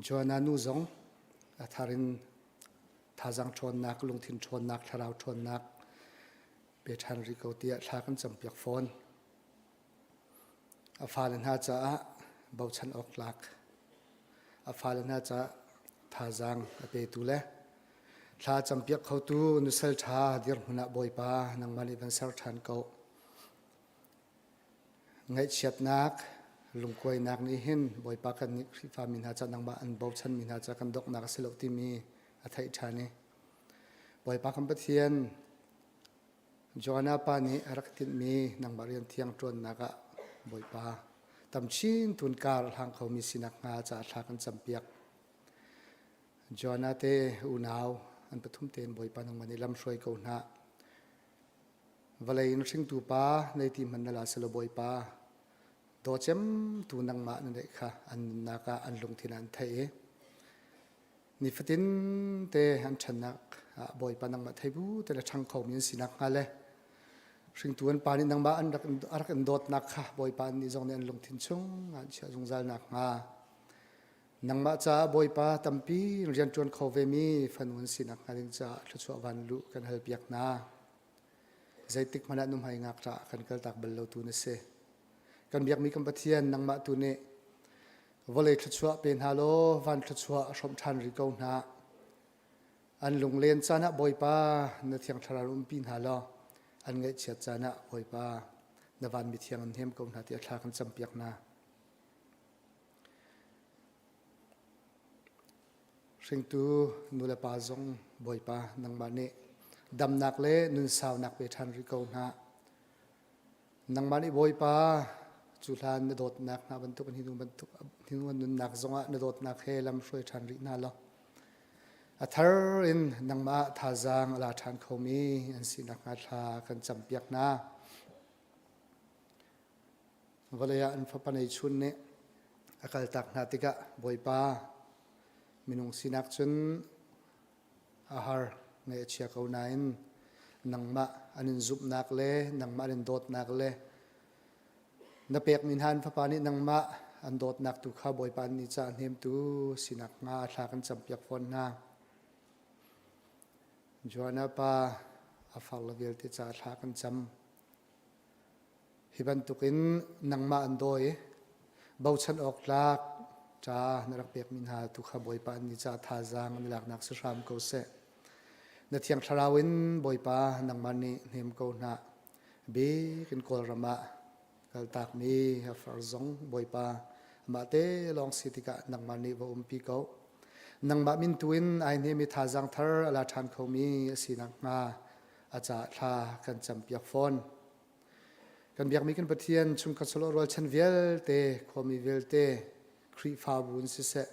Joanna nu zong a thar in thazaang ṭhawnnak, lungthin ṭhawnnak, thlarau ṭhawnnak pe ṭhan rih ko tiah thla kan campiak fawn. A fale hna caah bochan awk tlak, a fale hna caah thazaang a petu le thla campiak khotu nusal ṭha dirhmun ah Bawipa nangmah nih van ser ṭhan ko. Ngaihchiatnak, lungkuainak nih hin Bawipa kan nih Khrihfami hna ca nangmah an bochanmi hna ca kan donghnak a si lo timi a theih ṭhan i Bawipa kan Pathian Joanna pa nih a rak tinhmi nangmah rian thiang ṭuannak ah Bawipa tam chin tun kar hlang khomi sinak hnga ca thla kan campiak. Joanna te unau an pathum tein Bawipa nangmah nih lam hruai ko hna. Vawlei in hringtu pa nei ti hmanh na la selaw Bawipa dawcem tu nangmah na neih kha an nunnak ah an lungthin ah an theih i nifatin te an ṭhannak ah Bawipa nangmah thei bu te le ṭhang khomi an sinak hnga le hringtu an pa nih nangmah an rak a rak in dawtnak kha Bawipa annih zong nih an lungthin chung ah an chiah zungzal nak hnga nangmah caah Bawipa tampi rian ṭuan kho vemi fanu an sinak hnga ding caah thluachuah van luh kan halpiak hna. Zeitik hmanh ah nuhmei ngakṭah kan kaltak bal lo tu na si. Kan biakmi kan Pathian nangmah tu nih vawlei thluachuah pe hna law van thluachuah hrawmh ṭhan rih ko hna. An lunglen caan ah Bawipa na Thiang Thlarau umpi hna law an ngaihchiat caan ah Bawipa na van mithiang an hnem ko hna tiah thla kan campiak hna. Hringtu nulepa zong Bawipa nangmah nih damnak le nunsaunak pe ṭhan rih ko hna. Nangmah nih Bawipa cu hlan na dawtnak hna bantuk in hi nu bantuk hi nu nunnak zongah na dawtnak he lam hruai ṭhan rih hna law a thar in nangmah thazaang a la ṭhan khomi an si nakhnga thla kan campiak hna. Vawlei ah an fapa neichun nih a kaltak hna tikah Bawipa minung sinak cun a har ngaih a chia ko nain nangmah an in zumhnak le nangmah an in dawtnak le na pekmi hna an fapa nih nangmah an dawtnak tu kha Bawipa nih ca hnemtu sinak hnga thla kan campiak fawn hna. Joanna pa a far le vialte ca thla kan cam. Hi bantukin nangmah an dawi i bochan awk tlak ca na rak pekmi hna tu kha Bawipa an ni caah thazaang an i laknak si hram ko seh. Na Thiang Thlarau in Bawipa nangmah nih hnem ko hna. Bik in Kawlram ah kaltakmi a far zong Bawipa amah te lawng si tikah nangmah nih va umpi ko. Nangmah min tu in ai hnemi thazaang thar a la ṭhan khomi a si nakhnga a caah thla kan campiak fawn. Kan biakmi kan Pathian chungkhat sawlawh rualchan vialte, khuami vialte, Khrihfabu in siseh,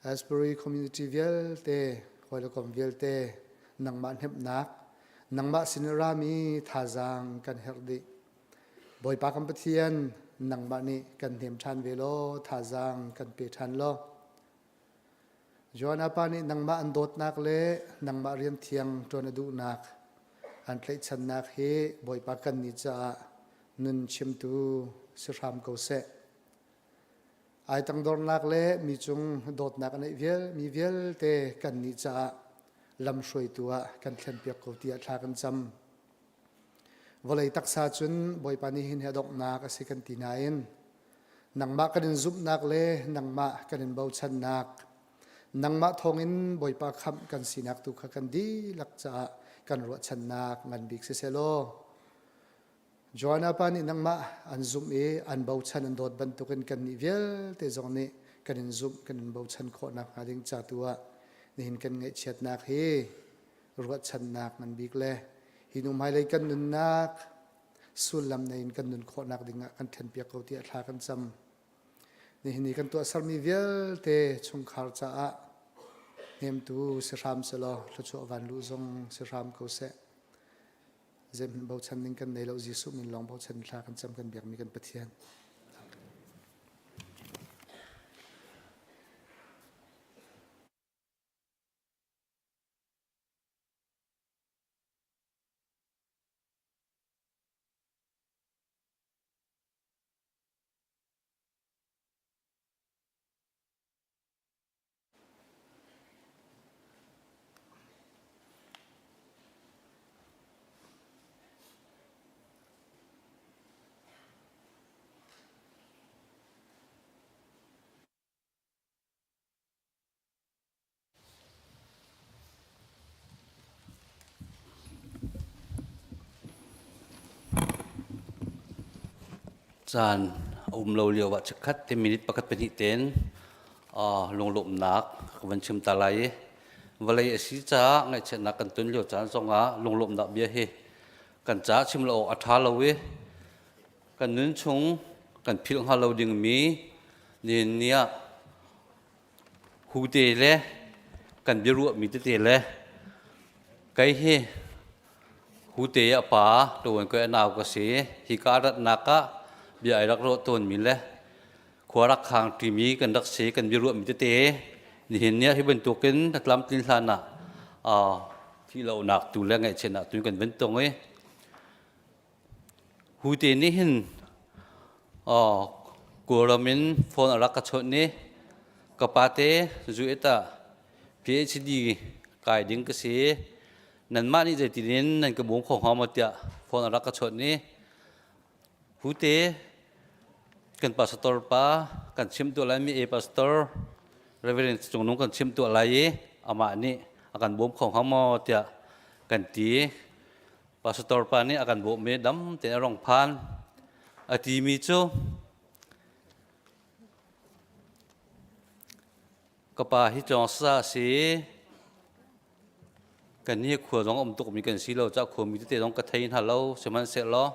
Asbury community vialte, hawi le kom vialte, nangmah hnemhnak, nangmah sin i rami thazaang kan herh dih. Bawipa kan Pathian, nangmah nih kan hnem ṭhan ve law, thazaang kan pe ṭhan law, Joanna pa nih nangmah an dawtnak le nangmah rian thiang ṭuan a duhnak an tlaihchannak hi Bawipa kan nih caah nun chimtu si hram ko seh. Ai tangdornak le mi cung dawtnak a neih vial mi vialte kan nih caah lamhruaitu ah kan thlenpiak ko tiah thla kan cam. Vawlei taksa cun Bawipa nih hin hi a donghnak a si kan ti nain Nangmah kan in zumhnak le nangmah kan in bochannak, nangmah thawngin Bawipa khamh kan sinak tu kha kan dihlak caah kan ruahchannak ngan bik siseh law, Joanna pa nih nangmah an zumh i an bochan an dawt bantukin kannih vialte zong nih kan in zumh kan in bochan khawh nakhnga ding ca tu ah nihin kan ngaihchiatnak hi ruahchannak ngan bik le hi hnu hmailei kan nunnak sullam nei in kan nun khawhnak dingah kan ṭhenpiak ko tiah thla kan cam. Nihin ni kan tuahsermi vialte chungkhar caah hnemtu si hram selaw thluachuah vanluh zong si hram ko seh. Zeihmanh bochan ding kan nei lo Jesuh min lawng bochan thla kan cam kan biakmi kan Pathian. Caan a um lo lio ah chikkhat te minute pakhat pahnih ten lunglawmhnak ka van chim ta lai i vawlei a si caah ngaihchiatnak kan ton lio caan zongah lunglawmhnak bia hi kan caah chim lo awk a ṭha lo i. Kan nun chung kan philh hnga lo dingmi nihin ni ah hute le kan biaruahmi tete le kei hi hute a pa tuan ko a nau ka si. Hika ratnak ah bia ai rak ruah tawnmi le khua rak khang ṭimi kan rak si kan biaruahmi tete nihin ni ah hi bantukin na tlamtlin hlan ah thih lonak tu le ngaihchiatnak tu kan van tong i Hute nih hin Kawlram in phone a rak ka chawnh i ka pate zu et ah PhD kai ding ka si. Nanmah nih zeitin in nan ka bawm kho hnga maw tiah phone a rak ka chawnh i Hute kan pastor pa kan chimh tuah lai mi e pastor Reverend Cungnung kan chimh tuah lai i amah nih a kan bawm kho hnga maw tiah kan ti. Pastor pa nih a kan bawmh i dam tein a rong phan. A timi cu ka pa hi cawng sa a si kan hi khua zong um tukmi kan si lo ca khuami tete zong ka thei hna lo sihmanhsehlaw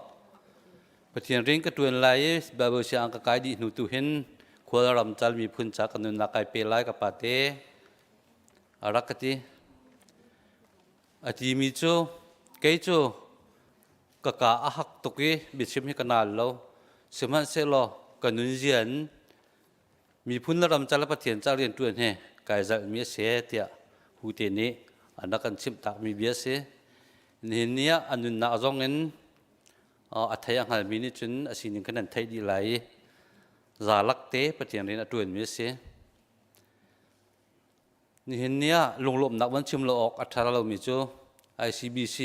Pathian rian ka ṭuan lai i Bible siang ka kai dih hnu tu hin khua ram cal miphun ca ka nunnak kai pe lai ka pa te a rak ka ti. A timi cu kei cu ka kaa a hak tuk i biachim hi ka naal lo. Sihmanhsehlaw ka nunzia in miphun le ram ca le Pathian ca rianṭuan hi kai zalhmi a si tiah Hute nih an rak kan chimh takmi bia a si. Nihin ni ah a nunnak zong in a thei a hngalmi nih cun a sining khan an theih dih lai i zalak te Pathian rian a ṭuanmi a si. Nihin ni ah lunglawmhnak van chim lo awk a ṭha lomi cu ICBC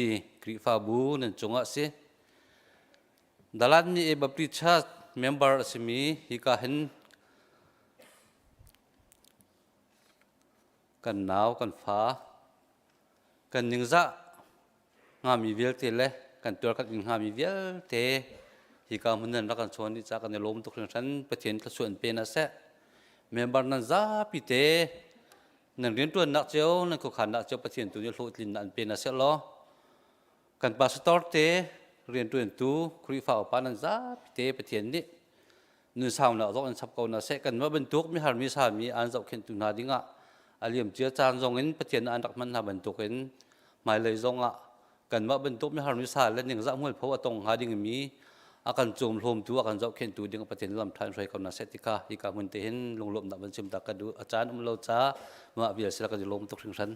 Khrihfabu nan cungah a si. Dalan nih Baptist Church member a simi hika hin kan nau kan fa kan ningzah hngami vialte le kan tuar kan ing hngami vialte hika hmun nan rak kan chawn dih ca kan i lawm tuk hringhran Pathian thluachuah in pe na seh member nan zapi te nan riantuannak cio nan khuakhannak cio Pathian tu nih hlawhtlinnak an pe na seh law kan pastor te riantuantu Khrihfa upa nan zapi te Pathian nih nun saunak zong an chap ko na seh kanmah bantuk mihar mi sami an zohkhenhtu hna dingah a liam cia caan zong in Pathian an rak hman hna bantukin hmailei zong ah kanmah bantuk mihar mi sa le ningzah hmualpho a tong hnga ding mi a kan cawm hlawmtu a kan zohkhenhtu ding Pathian lam ṭhan hruai ko na seh tikha hika hmun te hin lunglawmhnak van chim ta ka duh a caan um lo ca mah vial sila kan i lawm tuk hringhran.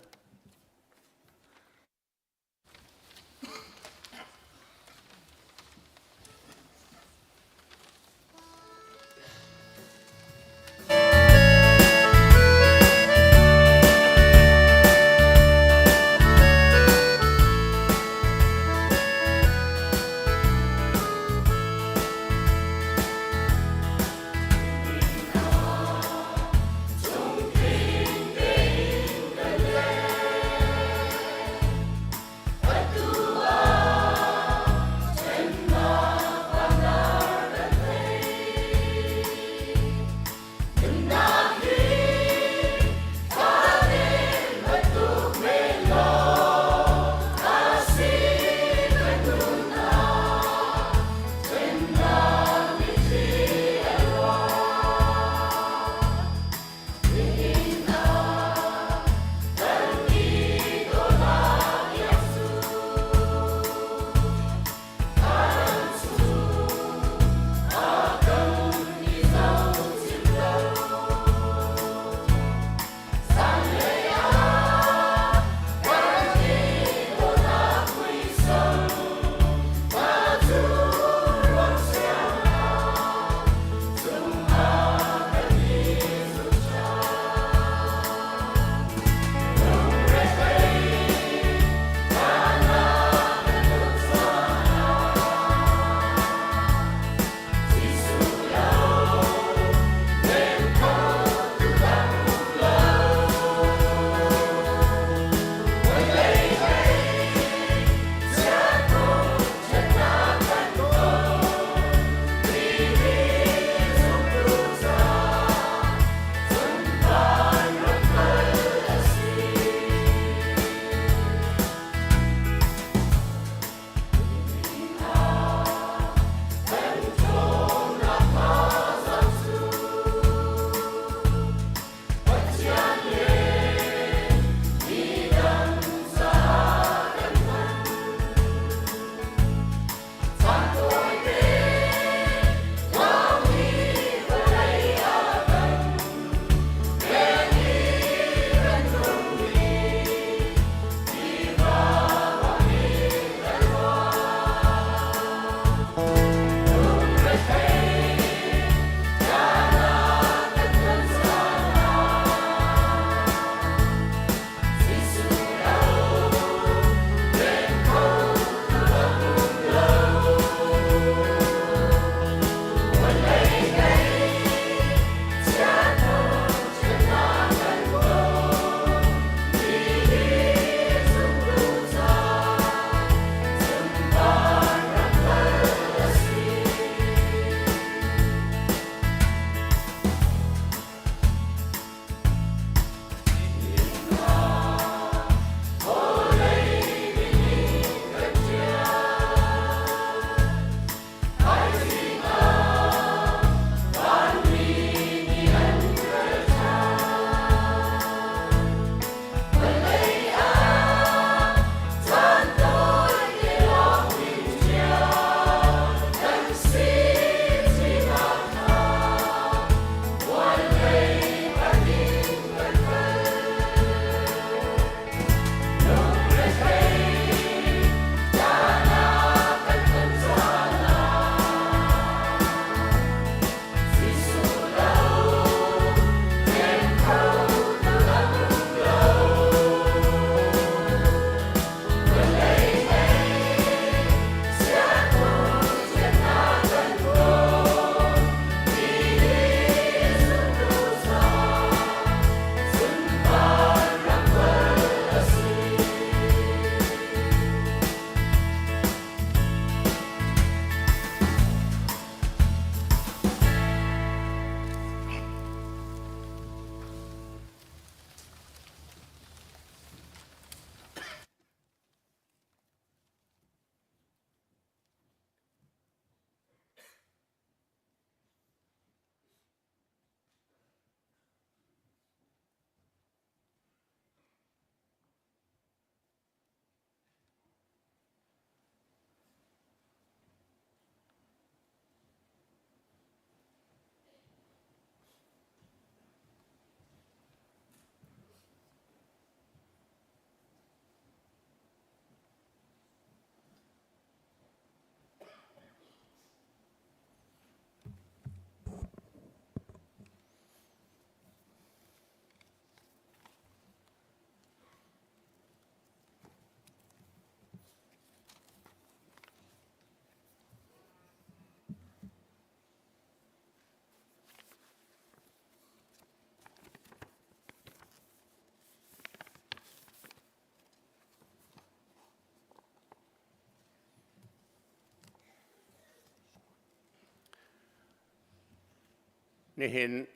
Nihin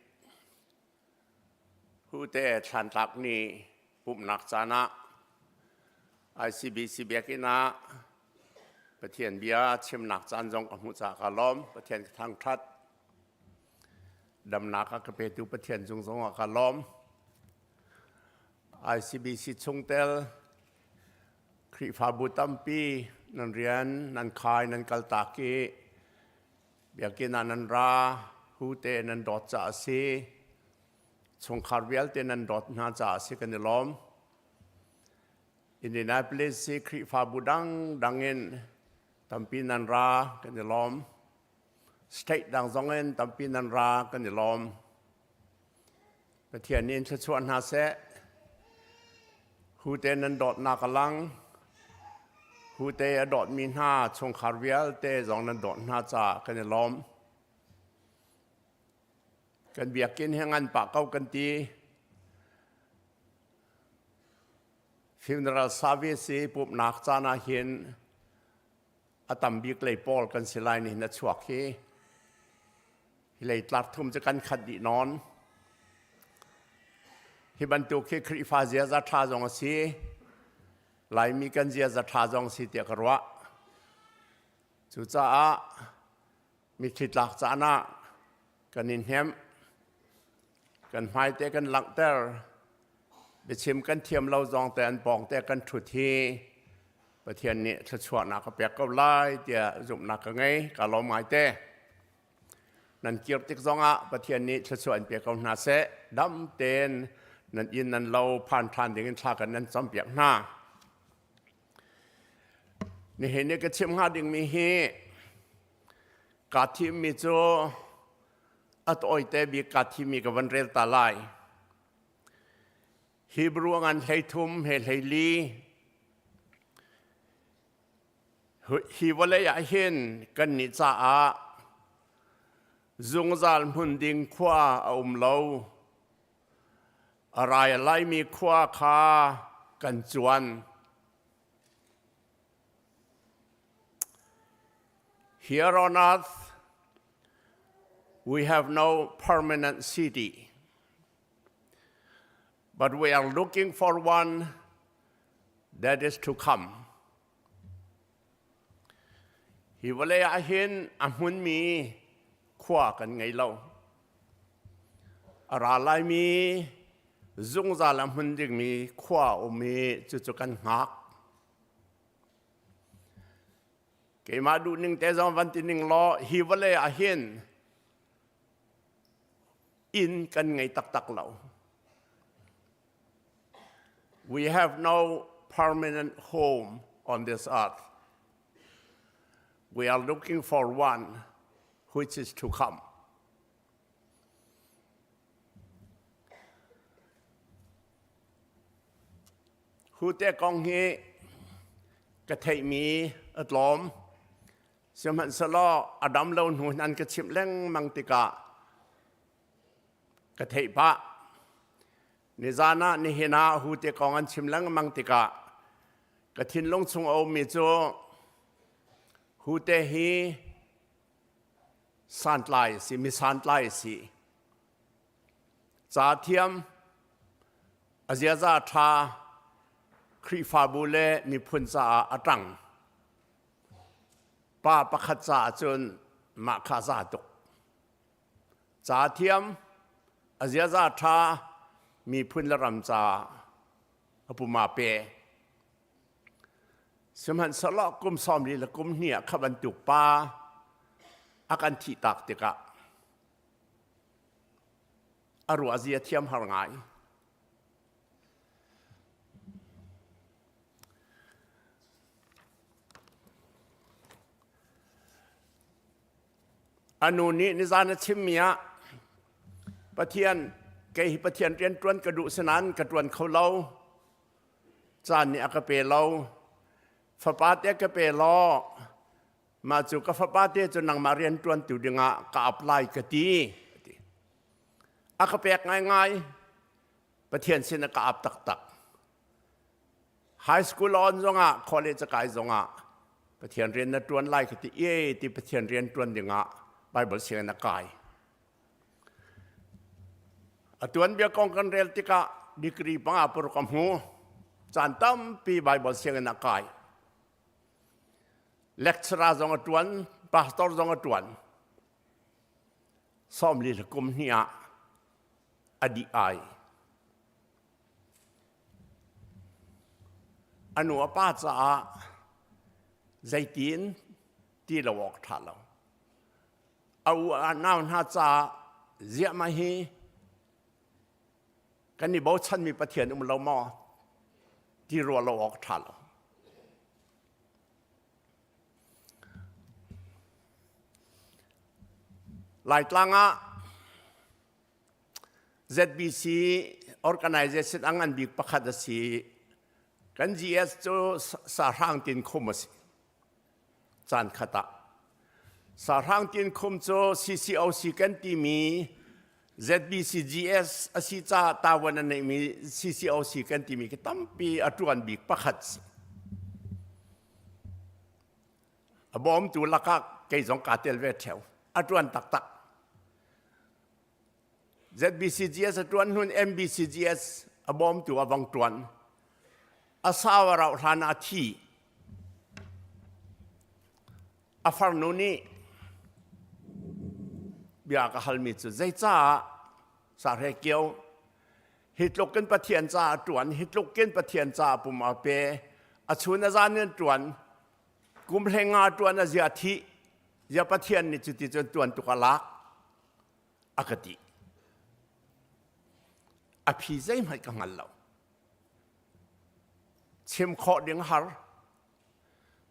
Hute thlantlak ni pumhnak caan ah ICBC biakinn ah Pathian bia chimnak caan zong ka hmuh caah ka lawm. Pathian ka thangṭhat. Damnak a ka petu Pathian cung zong ah ka lawm. ICBC chungtel Khrihfabu tampi nan rian nan khai nan kaltak i Biakinn ah nan ra, hu te nan dawt caah a si. Chungkhar vialte nan dawt hna caah a si kan i lawm. Indianapolis hi Khrihfabu dangdang in tampi nan ra kan i lawm. State dang zong in tampi nan ra kan i lawm. Pathian nih in thluachuah hna seh. Hu te nan dawtnak a lang. Hu te a dawtmi hna chungkhar vialte zong nan dawt hna caah kan i lawm. Kan biakinn hi ngan pah ko kan ti. Funeral service i pumhnak caan ah hin a tam bik lei pawl kan si lai nihin a chuak hi. Hi lei tlar thum cu kan khat dih nawn. Hi bantuk hi Khrihfa ziaza ṭha zong a si. Laimi kan ziaza ṭha zong a si tiah ka ruah. Cucaah mitthli tlak caan ah kan i hnemh, kan hmaite kan langhter, biachim kan thiam lo zong te an pawng te kan ṭhut hi Pathian nih thluachuahnak a pek ko lai tiah zumhnak ka ngei. Ka lawm ngaite. Nan kir tik zongah Pathian nih thluachuah in pe ko hna seh. Dam tein nan inn nan lo phan ṭhan dingin thla kan nan campiak hna. Nihin ni ka chim hnga dingmi hi kaa thimmi cu a tawite bik kaa thimmi ka van rel ta lai. Hebrew ngan 13 he 14 Hi vawlei ah hin kannih caah zungzal hmun ding khua a um lo. A rai a laimi khua kha kan cuan. Here on earth, we have no permanent city, but we are looking for one that is to come. Hi vawlei ah hin a hmunmi khua kan ngei lo. A ra laimi zungzal a hmun dingmi khua um i cucu kan hngak. Keimah duhning te zong van ti ning law hi vawlei ah hin inn kan ngei taktak lo. We have no permanent home on this earth. We are looking for one which is to come. Hu te kong hi ka theihmi a tlawm. Sihmanhsehlaw a dam lo hnu an ka chimh lengmang tikah ka theih pah. Nizan ah nihin ah hu te kong an chim lengmang tikah ka thinlung chung a ummi cu hu te hi santlai a si, mi santlai a si. Ca thiam, a ziaza ṭha, Khrihfabu le miphun caah a ṭang. Pa pakhat caah cun mah kha za tuk. Ca thiam, a ziaza ṭha, miphun le ram caah a pum aa pe. Sihmanhsehlaw kum 40 le kum hnih ah kha bantuk pa a kan thihtak tikah a ruahzia thiam har ngai. A nu nih nizan a chimmi ah Pathian kei hi Pathian rian ṭuan ka duh sinain ka ṭuan kho lo. Caan nih a ka pe lo. Fapa te ka pe law mah cu ka fapa te cu nangmah rian ṭuantu dingah ka apply ka ti. A ka pek ngaingai. Pathian sin a ka ap taktak. High school on zongah college a kai zongah Pathian rian na ṭuan lai ka ti e ti Pathian rian ṭuan dingah Bible sianginn a kai. A tuanbia kong kan rel tikah degree panga paruk a hmu. Caan tampi Bible sianginn a kai. Lecturer zong a ṭuan, pastor zong a ṭuan. 40 le kum hnih ah a dih ai. A nu a pa caah zeitin ti lo awk ṭha lo. A u a nau hna caah ziah mah hi kan i bochanmi Pathian um lo maw ti ruah lo awk ṭha lo. Laitlang ah ZBC organization a ngan bik pakhat a si. Kan GS cu sahrang tin khum a si. Caan khat ah. Sahrang tin khum cu CCOC kan timi ZBC GS a si caah Taiwan a neihmi CCOC kan timi khi tampi a ṭuan bik pakhat si. A bawmtu lakah kei zong kaa tel ve ṭheo. A ṭuan taktak. ZBCGS a ṭuan hnun MBCGS a bawmtu a vang ṭuan. A sau a rauh hlan ah a thi. A farnu nih bia ka halmi cu zeicah Sahre Kio hi tluk in Pathian caah a ṭuan, hi tluk in Pathian caah pum a pe, a chun a zan in ṭuan, kum hlenga ṭuan a zia thih, zia Pathian nih cuti cun ṭuan tuk a lak a ka ti. A phi zeihmanh ka hngal lo. Chim khawh ding har.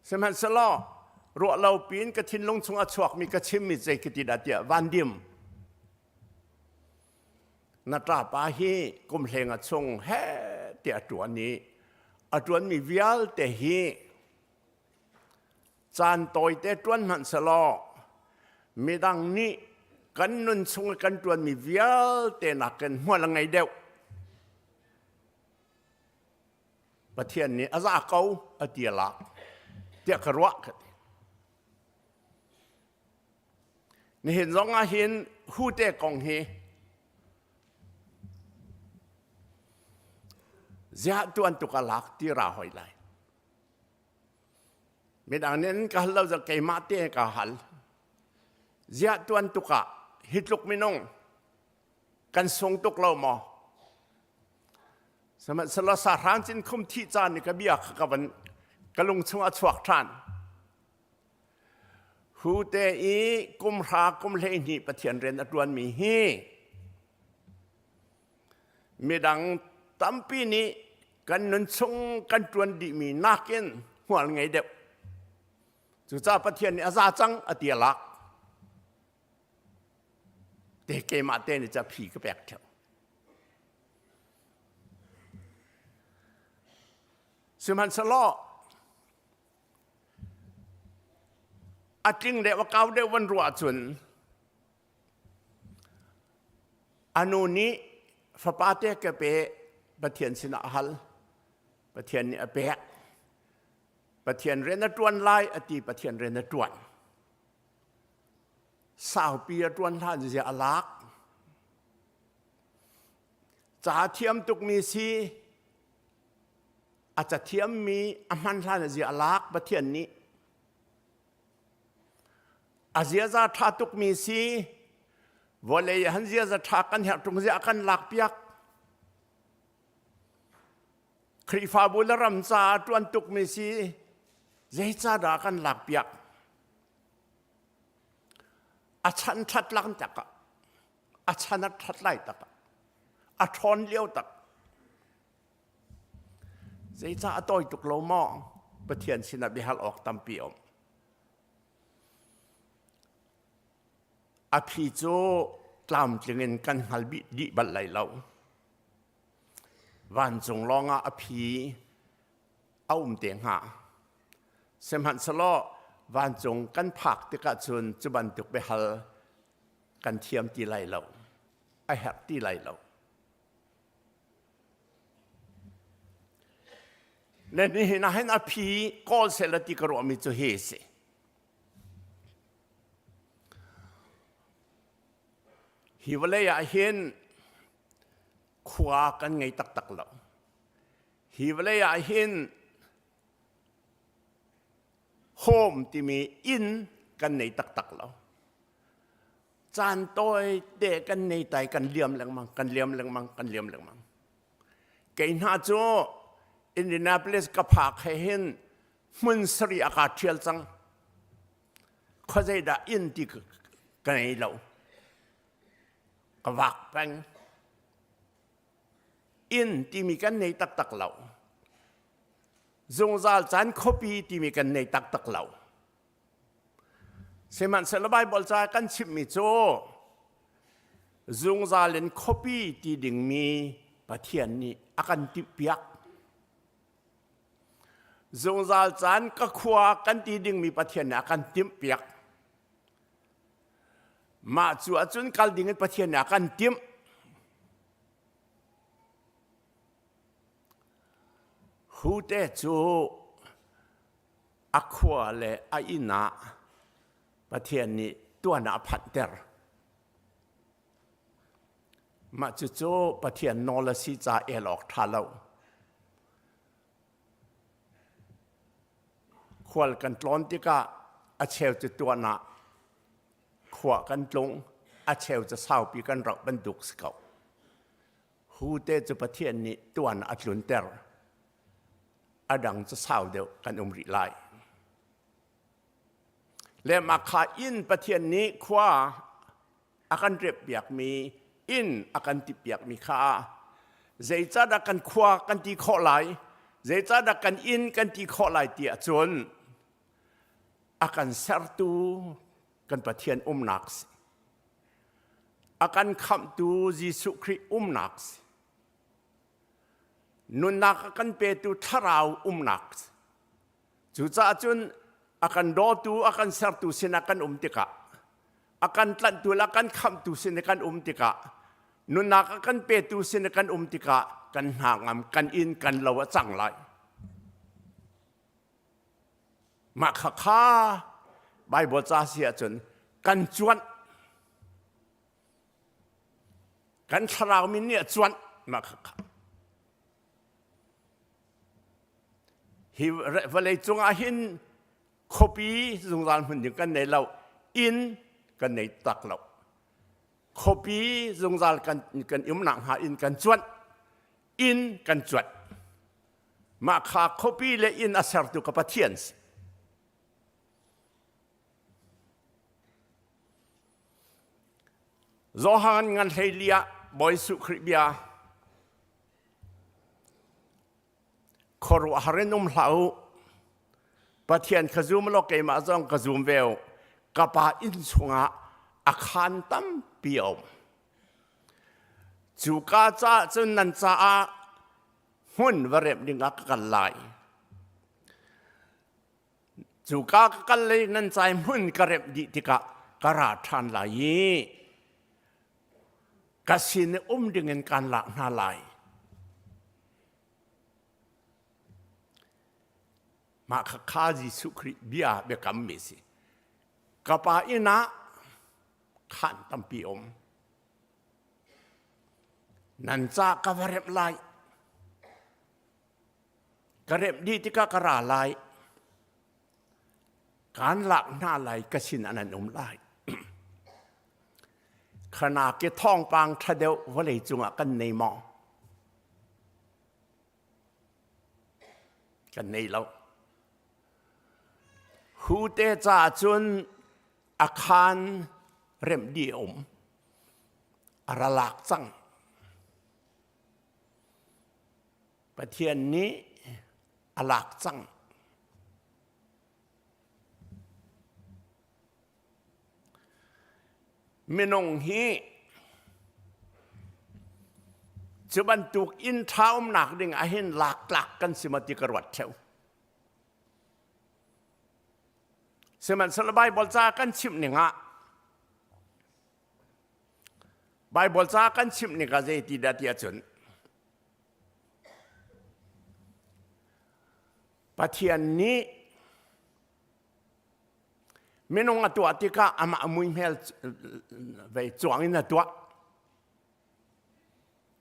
Sihmanhsehlaw ruah lo piin ka thinlung chung a chuakmi ka chimmi zei ka ti dah tiah van dim. Na ṭapa hi kum hlenga chung he tiah a ṭuan i a ṭuanmi vialte hi caan tawite ṭuan hmanh selaw midang nih kan nun chung i kan ṭuanmi vialte nakin hmual a ngei deuh. Pathian nih a za ko a ti a lak tiah ka ruah ka ti. Nihin zong ah hin hute kong hi ziah tuan tuk a lak ti ra hoi lai. Midang nih an ka hal lo zong keimah te ka hal. Ziah tuan tuk ah hi tluk minung kan sung tuk lo maw? Sihmanhsehlaw sahrang cin khum thih caan ni ka bia kha ka van ka lung chung a chuak ṭhan. Hu te i kum hra kum 12 Pathian rian a ṭuanmi hi midang tampi nih kan nun chung kan ṭuan dihmi nakin hmual ngei deuh. Cucaah Pathian nih a za cang a ti a lak. Te keimah te nih ca phi ka pek ṭheo. Sihmanhsehlaw a tling deuh a kau deuh van ruah ahcun a nu nih fapa te ka pe Pathian sinah a hal Pathian nih a pek Pathian rian a ṭuan lai a ti Pathian rian a ṭuan saupi a ṭuan hlan zia a lak ca thiam tukmi si a cathiammi a hman hlan a zia a lak Pathian nih a ziaza ṭha tukmi si vawlei han ziaza ṭha kan herh ṭung zia a kan lak piak Khrihfabu le ram caah ṭuan tukmi si zeicahdah kan lak piak a chan ṭhat lang tak ah a chan a ṭhat lai tak ah a ṭhawn lio tak Zeicah a tawi tuk lo maw? Pathian sinah biahal awk tampi a um. A phi cu tlamtling in kan hngal dih bal lai lo. Vancung lawngah a phi a um te hnga. Sihmanhsehlaw vancung kan phak tikah cun cu bantuk biahal kan thiam ti lai lo. A herh ti lai lo. Le nihin ah hin a phi kawl sehla ti ka ruahmi cu hi a si. Hi vawlei ah hin Khua kan ngei taktak lo. Hi vawlei ah hin home timi inn kan nei taktak lo. Caan tawi te kan nei tai kan liam lengmang, kan liam lengmang, kan liam lengmang. Kei hna cu Indianapolis ka phak he hin hmun sarih a ka ṭhial cang. Khuazei dah inn ti ka ngei lo. Ka vak peng. Inn timi kan nei taktak lo. Zungzal caan khuapi timi kan nei taktak lo. Sihmanhsehlaw Baibal ca kan chimmi cu zungzal in khuapi ti dingmi Pathian nih a kan timhpiak. Zungzal caan ka khua kan ti dingmi Pathian nih a kan timhpiak. Mah cu ahcun kal ding in Pathian nih a kan timh. Hute cu a khua le a inn ah Pathian nih tuan ah a phanhter. Mah cucu Pathian nawl a si ca el awk ṭha lo. Khual kan tlawn tikah a cheu cu tuan ah khua kan tlung, a cheu cu saupi kan rauh bantuk si ko. Hu te cu Pathian nih tuan a tlunter. A dang cu sau deuh kan um rih lai. Le mah kha inn Pathian nih khua a kan reppiakmi inn a kan tippiakmi kha zeicahdah kan khua kan ti khawh lai zeicahdah kan inn kan ti khawh lai ti ahcun a kan sertu kan Pathian umnak si a kan khamhtu Jesuh Khrih umnak si nunnak a kan petu thlarau umnak si Cucaah cun a kan dawtu, a kan sertu sinah kan um tikah, a kan tlanhtu le a kan khamhtu sin i kan um tikah, nunnak a kan petu sin i kan um tikah kan hna ngam, kan inn, kan lo a cang lai. Mah kha kha Bible ca si ahcun kan cuanh. Kan thlarau min nih a cuanh mah kha kha. Hi vawlei cungah hin khuapi zungzal hmun ding kan nei lo, inn kan nei tak lo. Khuapi zungzal kan, kan umnak hnga inn kan cuanh, inn kan cuanh. Mah kha khuapi le inn a sertu ka Pathian si. Johan ngan hlei ah Bawi Jesuh Khrih bia Khuaruahhar in um hlah u. Pathian kha zum law keimah zong ka zum ve u. Ka pa inn chungah a khaan tampi a um. Cu ka caah cun nan caah hmun va remh dingah ka kal lai. Cu ka ka kal lei nan cai hmun ka remh dih tikah ka ra ṭhan lai i ka sin i um dingin kaan lak hna lai. Mah kha kha Jesuh Khrih bia biakammi si. Ka pa inn ah khaan tampi um. Nan ca ka va remh lai. Ka remh dih tikah ka ra lai. Kaan lak hna lai ka sin ah nan um lai. Khana ke thawngpang ṭha deuh vawlei cungah kan nei maw? Kan nei lo. Hu te caah cun a khaan remh dih a um. A ra lak cang. Pathian nih a lak cang. Minung hi cu bantuk inn ṭha umnak ding ahhin laktlak kan si maw ti ka ruat ṭheo. Sihmanhsehlaw Baibal ca kan chimh ning ah Baibal ca kan chimh ning ah zei ti dah ti ahcun Pathian nih Minung a tuah tikah amah muihmel vei cuang in a tuah.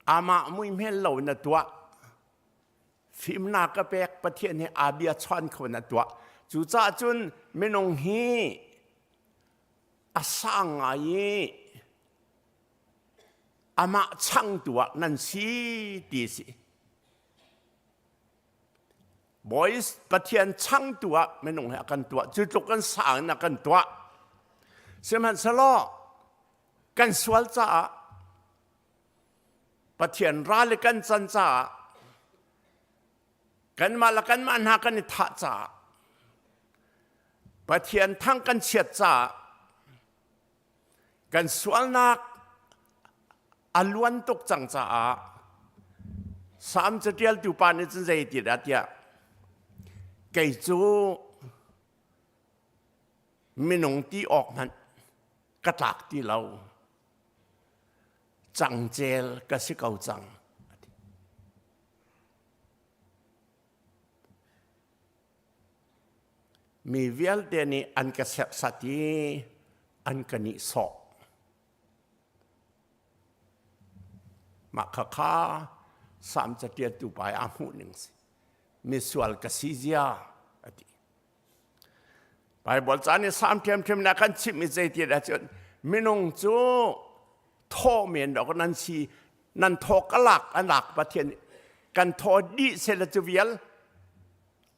Amah muihmel lo na tuah. Fimnak ka pek Pathian he aa bia chawn kho na tuah. Cucaah cun minung hi a sang ngai i amah changtu ah nan si ti si. Boys Pathian changtu ah minung he a kan tuah. Cu tluk kan sang in a kan tuah. Sihmanhsehlaw kan sual caah Pathian ral i kan can caah kanmah le kanmah hna kan i thah caah Pathian thang kan chiat caah kan sualnak a luan tuk cang caah Salm caṭialtu pa nih cun zei ti dah tiah kei cu minung ti awk hmanh ka tlak ti lo cangcel ka si ko cang mi vialte nih an ka serhsat i an ka nihsawh mah khakha Salm catialtu pa i aa hmuh ning si misual ka si zia a ti Baibal ca nih Salm ṭhiamṭhiam na kan chimh i zei dah cun minung cu thaw men dawk nan si nan thaw ka lak a lak Pathian kan thaw dih sela cu vial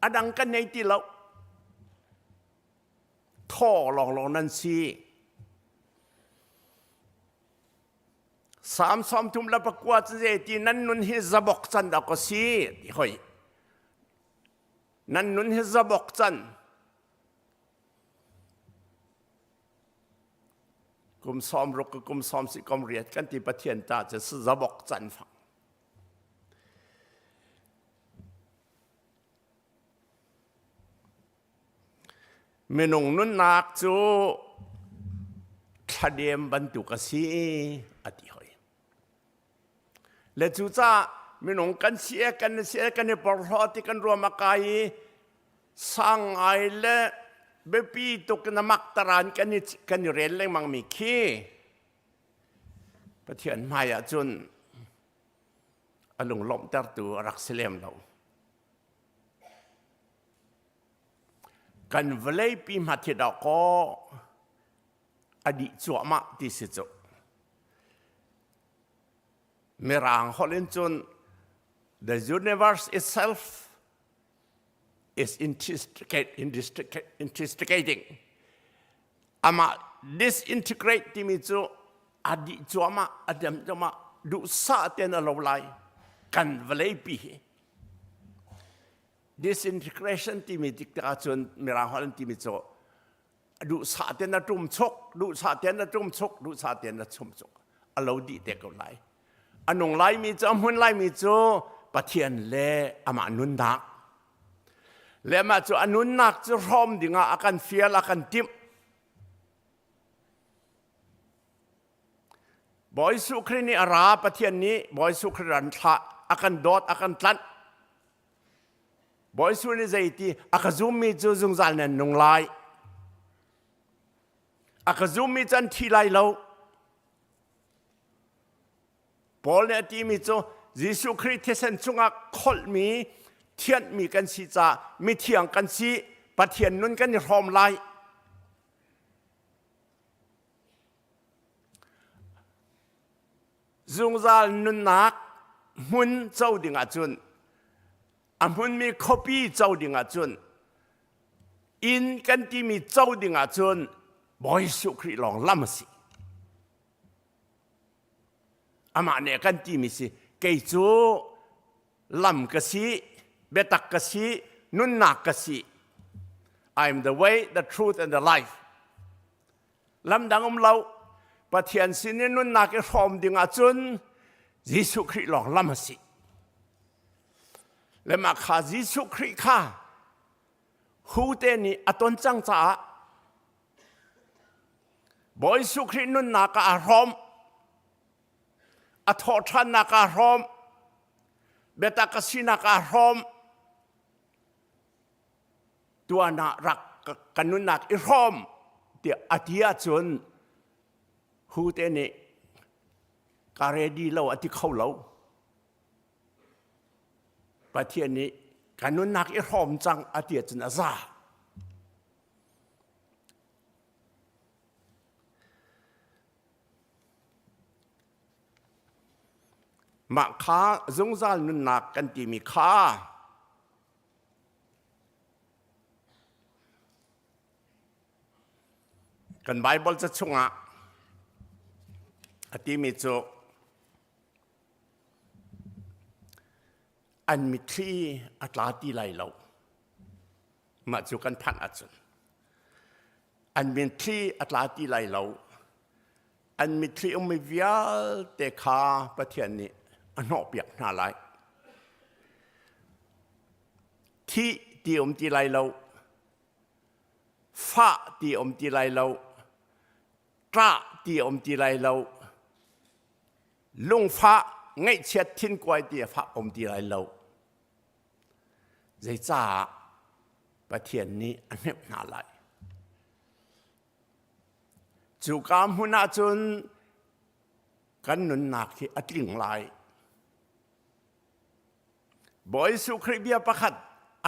a dang kan nei ti lo thaw lawnglawng nan si Salm 39 cu zei ti nan nun hi zabok can dawk a si ti hoi Nan nun hi zabok can. Kum sawm ruk kum sawm si kum riat kan ti Pathian ta cu zabok can fang. Minung nunnak cu thladem bantuk a si a ti hoi. Le cucaah minung kan si e kan si e kan i porhlaw ti kan ruam a kai i sang ngai le biapi tuk in a mak taran kan i kan i rel lengmang mi khi Pathian hmai ah cun a lunglawmhtertu a rak si lem lo. Kan vawleipi hmathit dawkaw a dih cuahmah ti si cu. Mirang holh in cun the universe itself is intoxicating. Amah disintegrate timi cu a dih cuahmah, a dam cuahmah, duhsah tein a lo lai. Kan vawleipi hi. Disintegration timi tik tikah cun Mirang holh in timi cu duhsah ten a ṭum chuk duhsah ten a ṭum chuk duhsah ten a chum chuk a lo dih te ko lai a nung laimi cu a hmun laimi cu Pathian le amah nunnak le amah cu a nunnak cu hrawm dingah a kan fial a kan timh Bawi Jesuh Khrih nih a ra Pathian nih Bawi Jesuh Khrih ran thlah a kan dawt a kan tlanh Bawi Jesuh nih zeiti a ka zummi cu zungzal nan nung lai. A ka zummi cu an thi lai lo. Paul nih a timi cu Jesuh Khrih thisen chungah kholhmi thianhmi kan si caah mithiang kan si Pathian nun kan i hrawm lai. Zungzal nunnak hmun co ding ahcun a hmunmi khuapi co ding ahcun inn kan timi co ding ahcun Bawi Jesuh Khrih lawng lam a si. Amah nih a kan timi si kei cu lam ka si, biatak ka si, nunnak ka si. I am the way, the truth and the life. Lam dang um lo. Pathian sin i nunnak i hrawm ding ahcun Jesuh Khrih lawng lam a si. Le mah kha Jesuh Khrih kha hu te nih a ton cang caah Bawi Jesuh Khrih nunnak ah aa hrawm. A thawhṭhannak aa hrawm. Biatak a sinak aa hrawm. Tuan ah rak kan nunnak i hrawm tiah a ti ahcun hu te nih ka ready lo a ti kho lo. Pathian nih ka nunnak i hrawm cang a ti ahcun a za. Mah kha zungzal nunnak kan timi kha kan Bible ca chungah a timi cu an mitthli a tla ti lai lo. Mah cu kan phanh ahcun an mitthli a tla ti lai lo. An mitthli ummi vialte kha Pathian nih a hnawhpiak hna lai. Thih ti um ti lai lo. Fah ti um ti lai lo. Ṭah ti um ti lai lo. Lungfah ngaihchiat thinkuai ti a fah um ti lai lo. Zeicah Pathian nih a hnemh hna lai. Cuka hmun ahcun kan nunnak hi a tling lai. Bawi Jesuh Khrih bia pakhat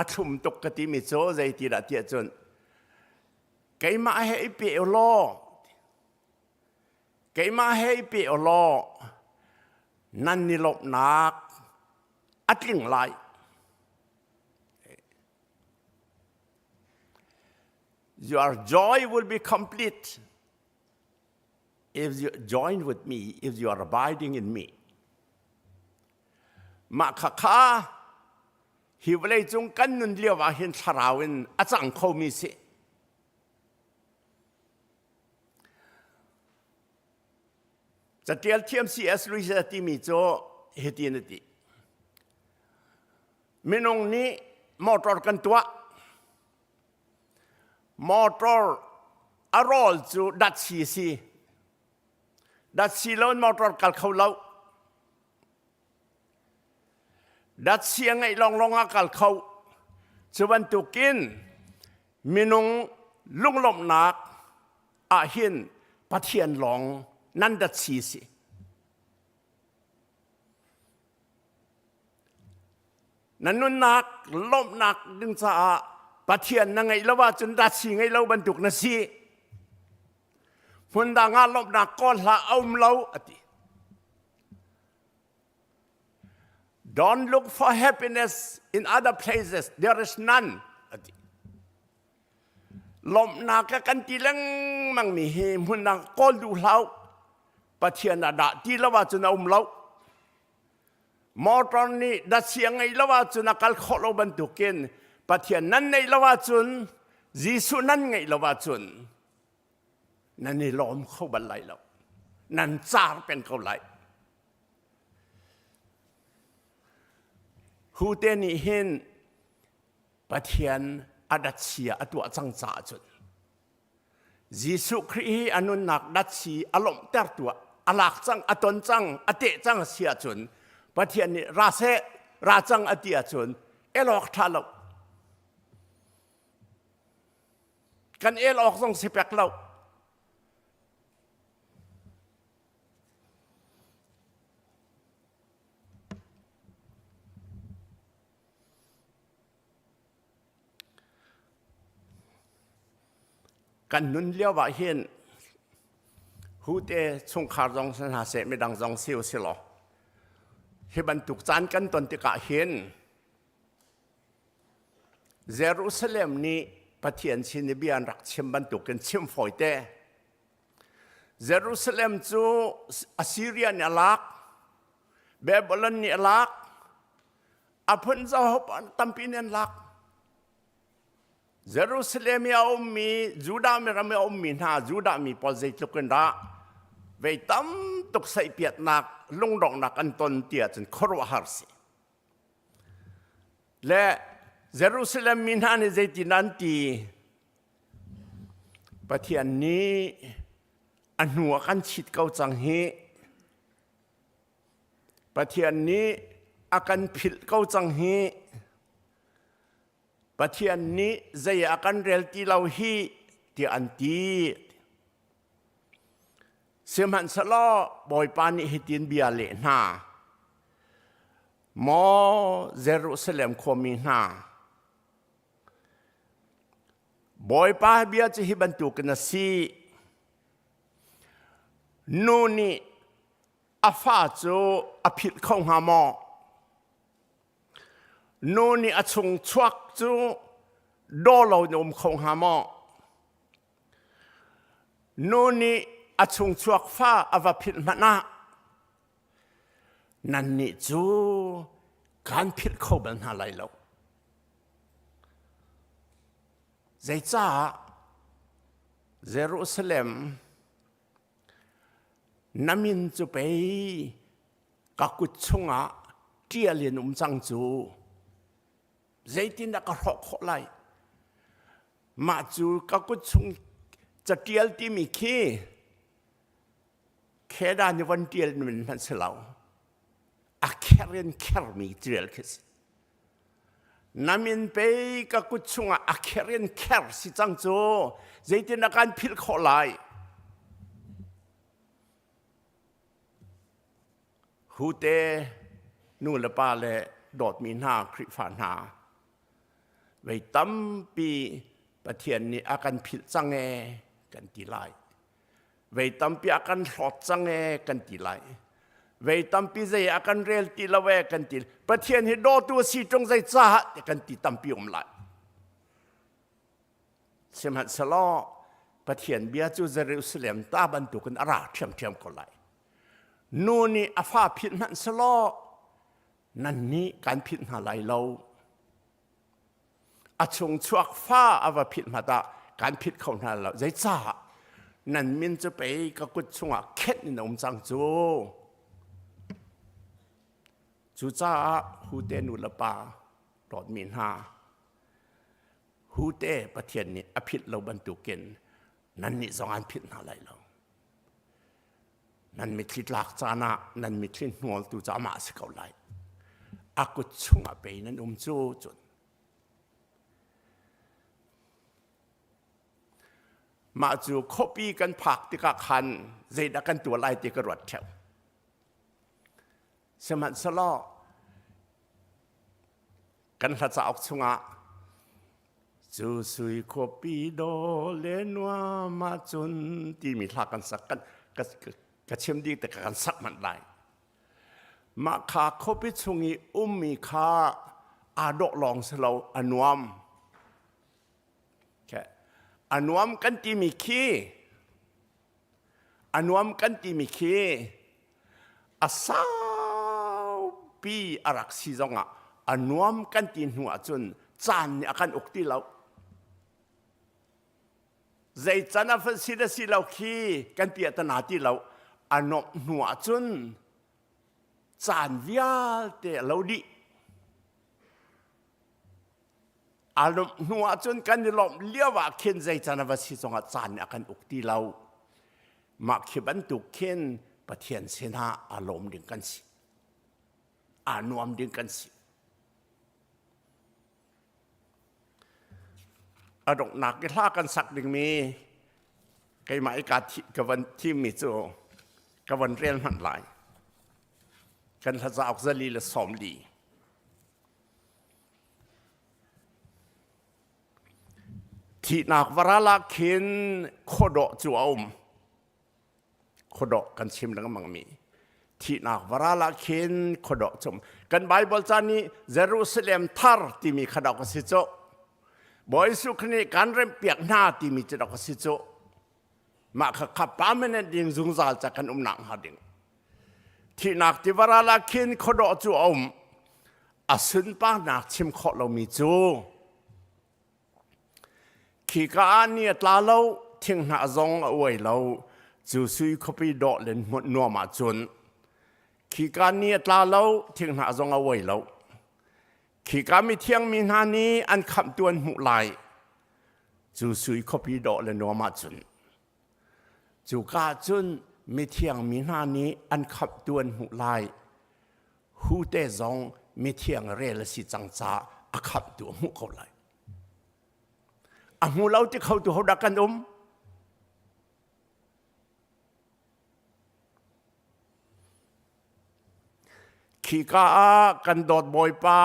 a thlum tuk ka timi cu zeiti dah tiah cun keimah he i pe law keimah he i pe law nan ni lawmhnak a tling lai. Your joy will be complete if you join with me, if you are abiding in me. Mah kha kha hi vawlei cung kan nun lio ah hin thlarau in a cang khomi si. Catial thiam C.S. Lewis a timi cu hitin a ti. Minung nih motor kan tuah. Motor a rawl cu datsi si. Datsi lo in motor kal kho lo. Datsi a ngeih lawnglawng ah kal kho. Cu bantukin minung lunglawmhnak ah hin Pathian lawng nan datsi si. Na nunnak lawmhnak ding caah Pathian na ngeih lo ahcun datsi ngei lo bantuk na si. Hmun dang ah lawmhnak kawl hlah a um lo a ti. Don't look for happiness in other places. There is none. A ti. Lawmhnak ka kan ti lengmang mi hi hmun dang kawl duh hlah. Pathian ah dah ti lo ahcun a um lo. Motor nih datsi a ngeih lo ahcun a kal khawh lo bantukin Pathian nan neih lo ahcun Jesuh nan ngeih lo ahcun nan i lawm kho bal lai lo. Nan car peng ko lai. Hu te nih hin Pathian a datsi a tuah cang caah cun Jesuh Khrih hi a nunnak datsi a lawmhtertu ah a lak cang, a ton cang, a teh cang a si ahcun Pathian nih ra seh, ra cang a ti ahcun el awk ṭha lo. Kan el awk zong si pek lo. Kan nun lio ah hin hute chungkhar zong si hna seh midang zong si u si law hi bantuk caan kan ton tikah hin Jerusalem nih Pathian sin i bia an rak chim bantukin chim fawi te. Jerusalem cu Assyria nih a lak, Babylon nih a lak, a phun zohop tampi nih an lak. Jerusalem i a ummi Judah mi ram i a ummi hna Judah mi pawl zeitluk in dah vei tam tuk saihpiatnak lungdonghnak an ton ti ahcun khuaruahhar si. Le Jerusalem mi hna nih zeitin an ti? Pathian nih a hnu a kan chit ko cang hi. Pathian nih a kan philh ko cang hi. Pathian nih zei a kan rel ti lo hi tiah an ti. Sihmanhsehlaw Bawipa nih hitin bia leh hna. Maw Jerusalem khuami hna, Bawipa bia cu hi bantukin a si. Nu nih a fa cu a philh kho hnga maw? Nu nih a chung chuak cu daw lo in a um kho hnga maw? Nu nih a chung chuak fa a va philh hmanh ah nannih cu kan philh kho bal hna lai lo. Zeicah Jerusalem na min cu pei ka kut chungah ṭial in um cang cu zeitindah ka hrawh khawh lai? Mah cu ka kut chung caṭial timi khi kheda nih von ṭial min hmanh si lo. A kher in khermi ṭial khi si. Na min pei ka kut chungah a kher in kher si cang cu zeitindah kan philh khawh lai? Hute nu le pa le dawtmi hna Khrihfa hna vei tampi Pathian nih a kan philh cang ee kan ti lai. Vei tampi a kan hlawt cang ee kan ti lai. Vei tampi zei a kan rel ti lo ee kan ti. Pathian hi dawtu a si ṭung zei caah ti kan ti tampi um lai. Sihmanhsehlaw Pathian bia cu Jerusalem ta bantukin a ra ṭhiamṭhiam ko lai. Nu nih a fa philh hmanh selaw nannih kan philh hna lai lo. A chung chuak fa a va philh hmat ah kan philh kho hna lo. Zeicah? Nan min cu pei ka kut chungah khenh in a um cang cu. Cucaah hute nu le pa dawtmi hna, hute Pathian nih a philh lo bantukin nannih zong an philh hna lai lo. Nan mitthli tlak caan ah nan mitthli hnualtu cu amah a si ko lai. A kut chungah pei nan um cu cun. Mah cu khuapi kan phak tikah khan zeidah kan tuah lai ti ka ruat ṭheo. Sihmanhsehlaw kan hla cauk chungah cu sui khuapi daw le nuam ahcun timi hla kan sak kan ka chim ding te kan sak manh lai. Mah kha khuapi chung i ummi kha aa dawh lawng si lo a nuam. A nuam kan timi khi A nuam kan timi khi a saupi a rak si zongah a nuam kan ti hnu ahcun caan nih a kan uk ti lo. Zei can a si le si lo khi kan piahtana ti lo. A nuamh hnu ahcun caan vialte a lo dih. Aa lawmh hnu ahcun kan i lawmh lio ah khin zei can a va si zongah caan nih a kan uk ti lo. Mah khi bantuk khin Pathian sinah aa lawm ding kan si. Aa nuam ding kan si. A donghnak i hla kan sak dingmi keimah i ka ka van thimmi cu ka van rel hmanh lai. Kan hla cauk zali le 40. Thihnak varal ah khin khuadawh cu a um. Khuadawh kan chim lengmang mi. Thihnak varal ah khin khuadawh cu um. Kan Bible ca nih Jerusalem thar timi kha dok a si cu. Bawi Jesuh Khrih nih kan remhpiak hna timi cu dok a si cu. Mah kha kha permanent ding zungzal ca kan umnak hnga ding. Thihnak tiva ral ah khin khuadawh cu a um. A sunparnak chim khawh lomi cu khika ah ni a tla lo, thinghnah zong a uai lo. Cu sui khuapi dawh len nuam ahcun khika ni a tla lo, thinghnah zong a uai lo. Khika mithiang mi hna nih an khamhtu an hmuh lai. Cu sui khuapi dawh le nuam ahcun cuka cun mithiang mi hna nih an khamhtu an hmuh lai. Hute zong mithiang rel a si cang caah a khamhtu a hmuh ko lai. A hmu lo ti kho tu hodah kan um? Khika ah kan dawt Bawipa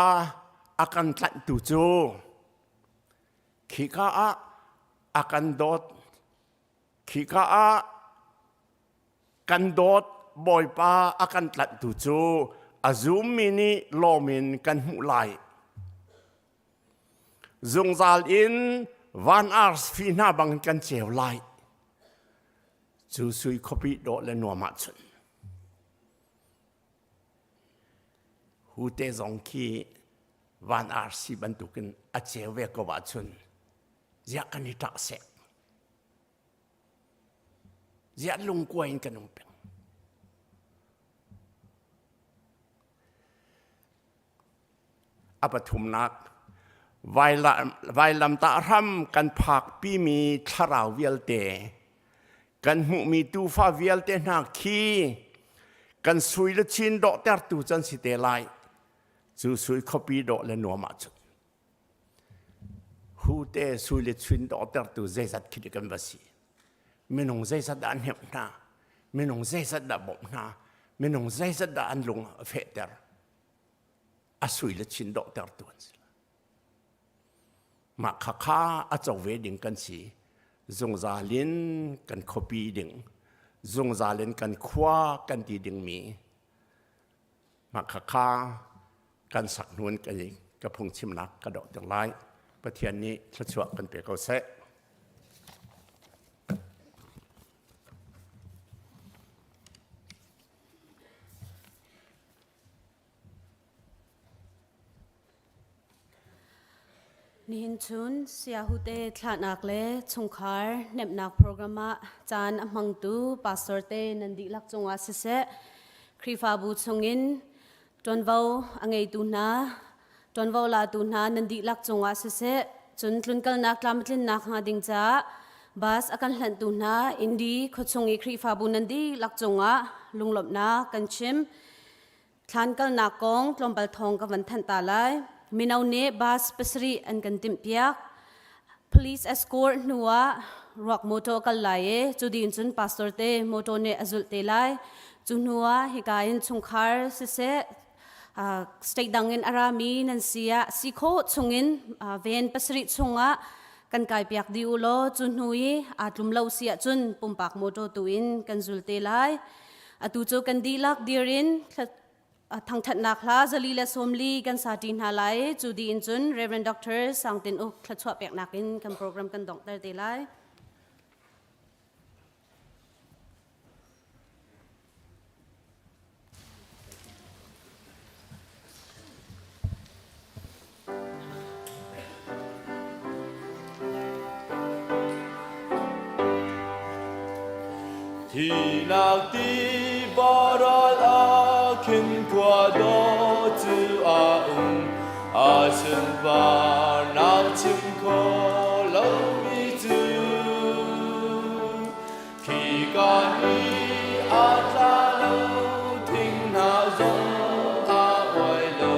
a kan tlanhtu cu khika ah a kan dawt khika ah kan dawt Bawipa a kan tlanhtu cu a zummi nih lawm in kan hmuh lai. Zungzal in van arfi hna bang kan ceu lai. Cu sui khuapi dawh le nuam ahcun Hute zong khi van arsi bantukin a ceu ve ko ahcun ziah kan i ṭah seh? Ziah lungkuai in kan um peng? A pathumnak, vailamtah hram kan phakpimi thlarau vialte, kan hmuhmi tuufa vialte hna khi kan sui le chin dawhtertu can si te lai. Cu sui khuapi dawh le nuam ahcun hute sui le chin dawhtertu zeizat khi kan va si. Minung zeizat dah an hnemh hna, minung zeizat dah bawmh hna, minung zeizat dah an lung a fehter. A sui le chin dawhtertu an si. Mah khakha a co ve ding kan si. Zungzal in kan khuapi ding, zungzal in kan khua kan ti dingmi mah khakha kan sak hnun kan i ka phungchimnak ka dohter lai. Pathian nih thluachuah kan pe ko seh. Nihin chun Siahute thlahnak le chungkhar hnemhnak program ah caan a hmangtu pastor te nan dihlak cungah siseh, Khrihfabu chungin ṭuanvo a ngeitu hna, ṭuanvo latu hna nan dihlak cungah siseh, cun tlunkalnak tlamtlinnak hnga ding caah bus a kan hlanhtu hna Indi khuachung i Khrihfabu nan dihlak cungah lunglawmhnak kan chim. Thlan kalnak kong tlawmpal thawng ka van thanh ta lai. Mino nih bus pasarih an kan timhpiak. Police escort hnu ah ruak motor kal lai i cu din cun pastor te motor nih a zulh te lai. Cu hnu ah hika in chungkhar siseh state dang in a rami nan si ah si khawh chungin ven pasarih chungah kan kai piak dih u law cu hnu i aa tlum lo si ahcun pumpak motor tu in kan zul te lai. Atu cu kan dihlak dir in thangthatnak hla zali le sawmli kan sa ṭi hna lai. Cu dih in cun Reverend Dr. Sang Tin Uk thluachuah peknak in kan program kan donghter te lai. Thihnak ti baral ah khin khua dawh cu a um, a sunparnak chim kho lomi cu. Khika hi a tla lo, thing hna zong a uai lo,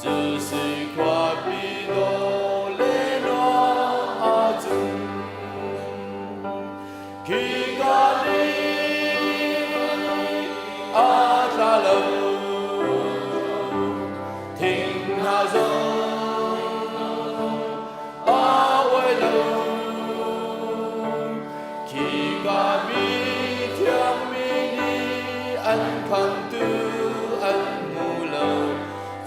cu sui khuapi dawh le nuam ahcun. Khika ni a tla lo, thing hna zong a uai lo. Khika mi thiangmi nih an khamtu an hmu lo,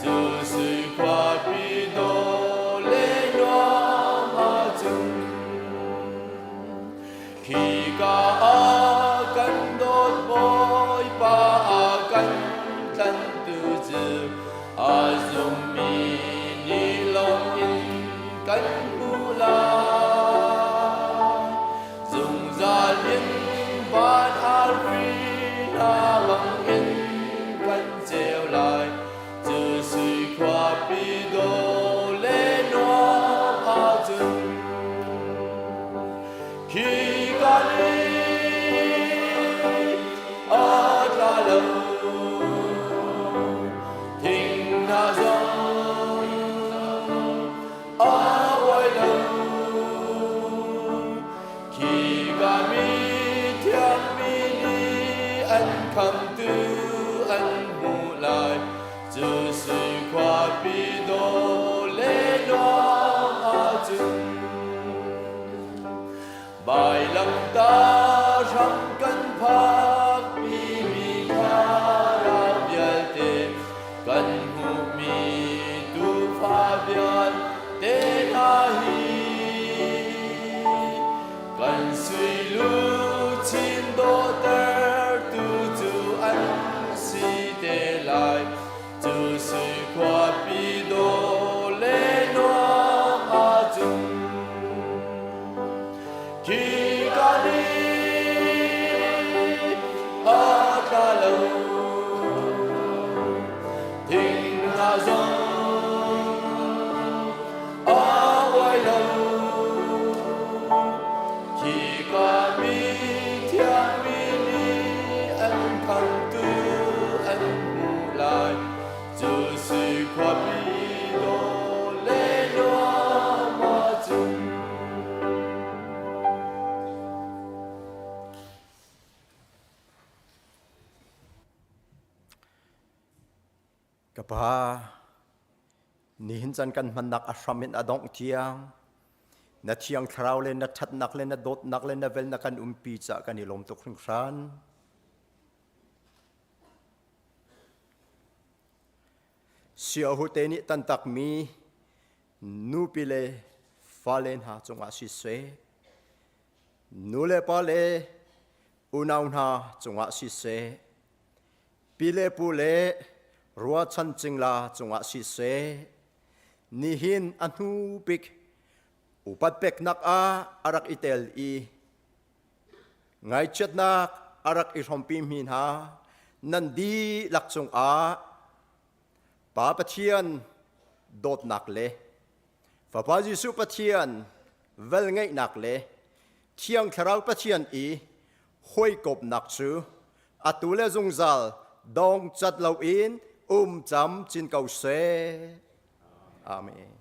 cu sui khuapi dawh le nuam ahcun. Khika ah kan dawt Bawipa a kan tlanhtu cu a zummi nih lawm in kan hmuh lai. Zungzal in van arfi hna bangin kan ceu. Cu sui khuapi dawh le nuam ahcun Vailamtah hram kan phakpi mi thlarau vialte kan hmuhmi tuufa vialte hna hi kan sui luchin dawhtertu cu an si te lai. Cu sui khuapi dawh le nuam ahcun khi ka ni a tla lo thing hna zong a uai lo khi ka mi thiangmi nih an khamtu an hmuh lai cu sui khuapi dawh le nuam ahcun. Ka pa, nihin can kan hmannak a hram in a dongh tiang na thiang thlarau le na ṭhatnak le na dawtnak le na vel na kan umpi caah kan i lawm tuk hringhran. Siahute nih tantakmi nupi le fale hna cungah siseh, nu le pa le unau hna cungah siseh, pi le pu le ruachan cingla cungah siseh, nihin a hnu bik upat peknak ah a rak i tel i Ngaihchiatnak a rak i hrawmpi mi hna nan dihlak cungah Pa Pathian dawtnak le Fapa Jesuh Pathian velngeihnak le Thiang Thlarau Pathian i hawikomhnak cu atu le zungzal dong cat loin um cam cin ko seh. Amen.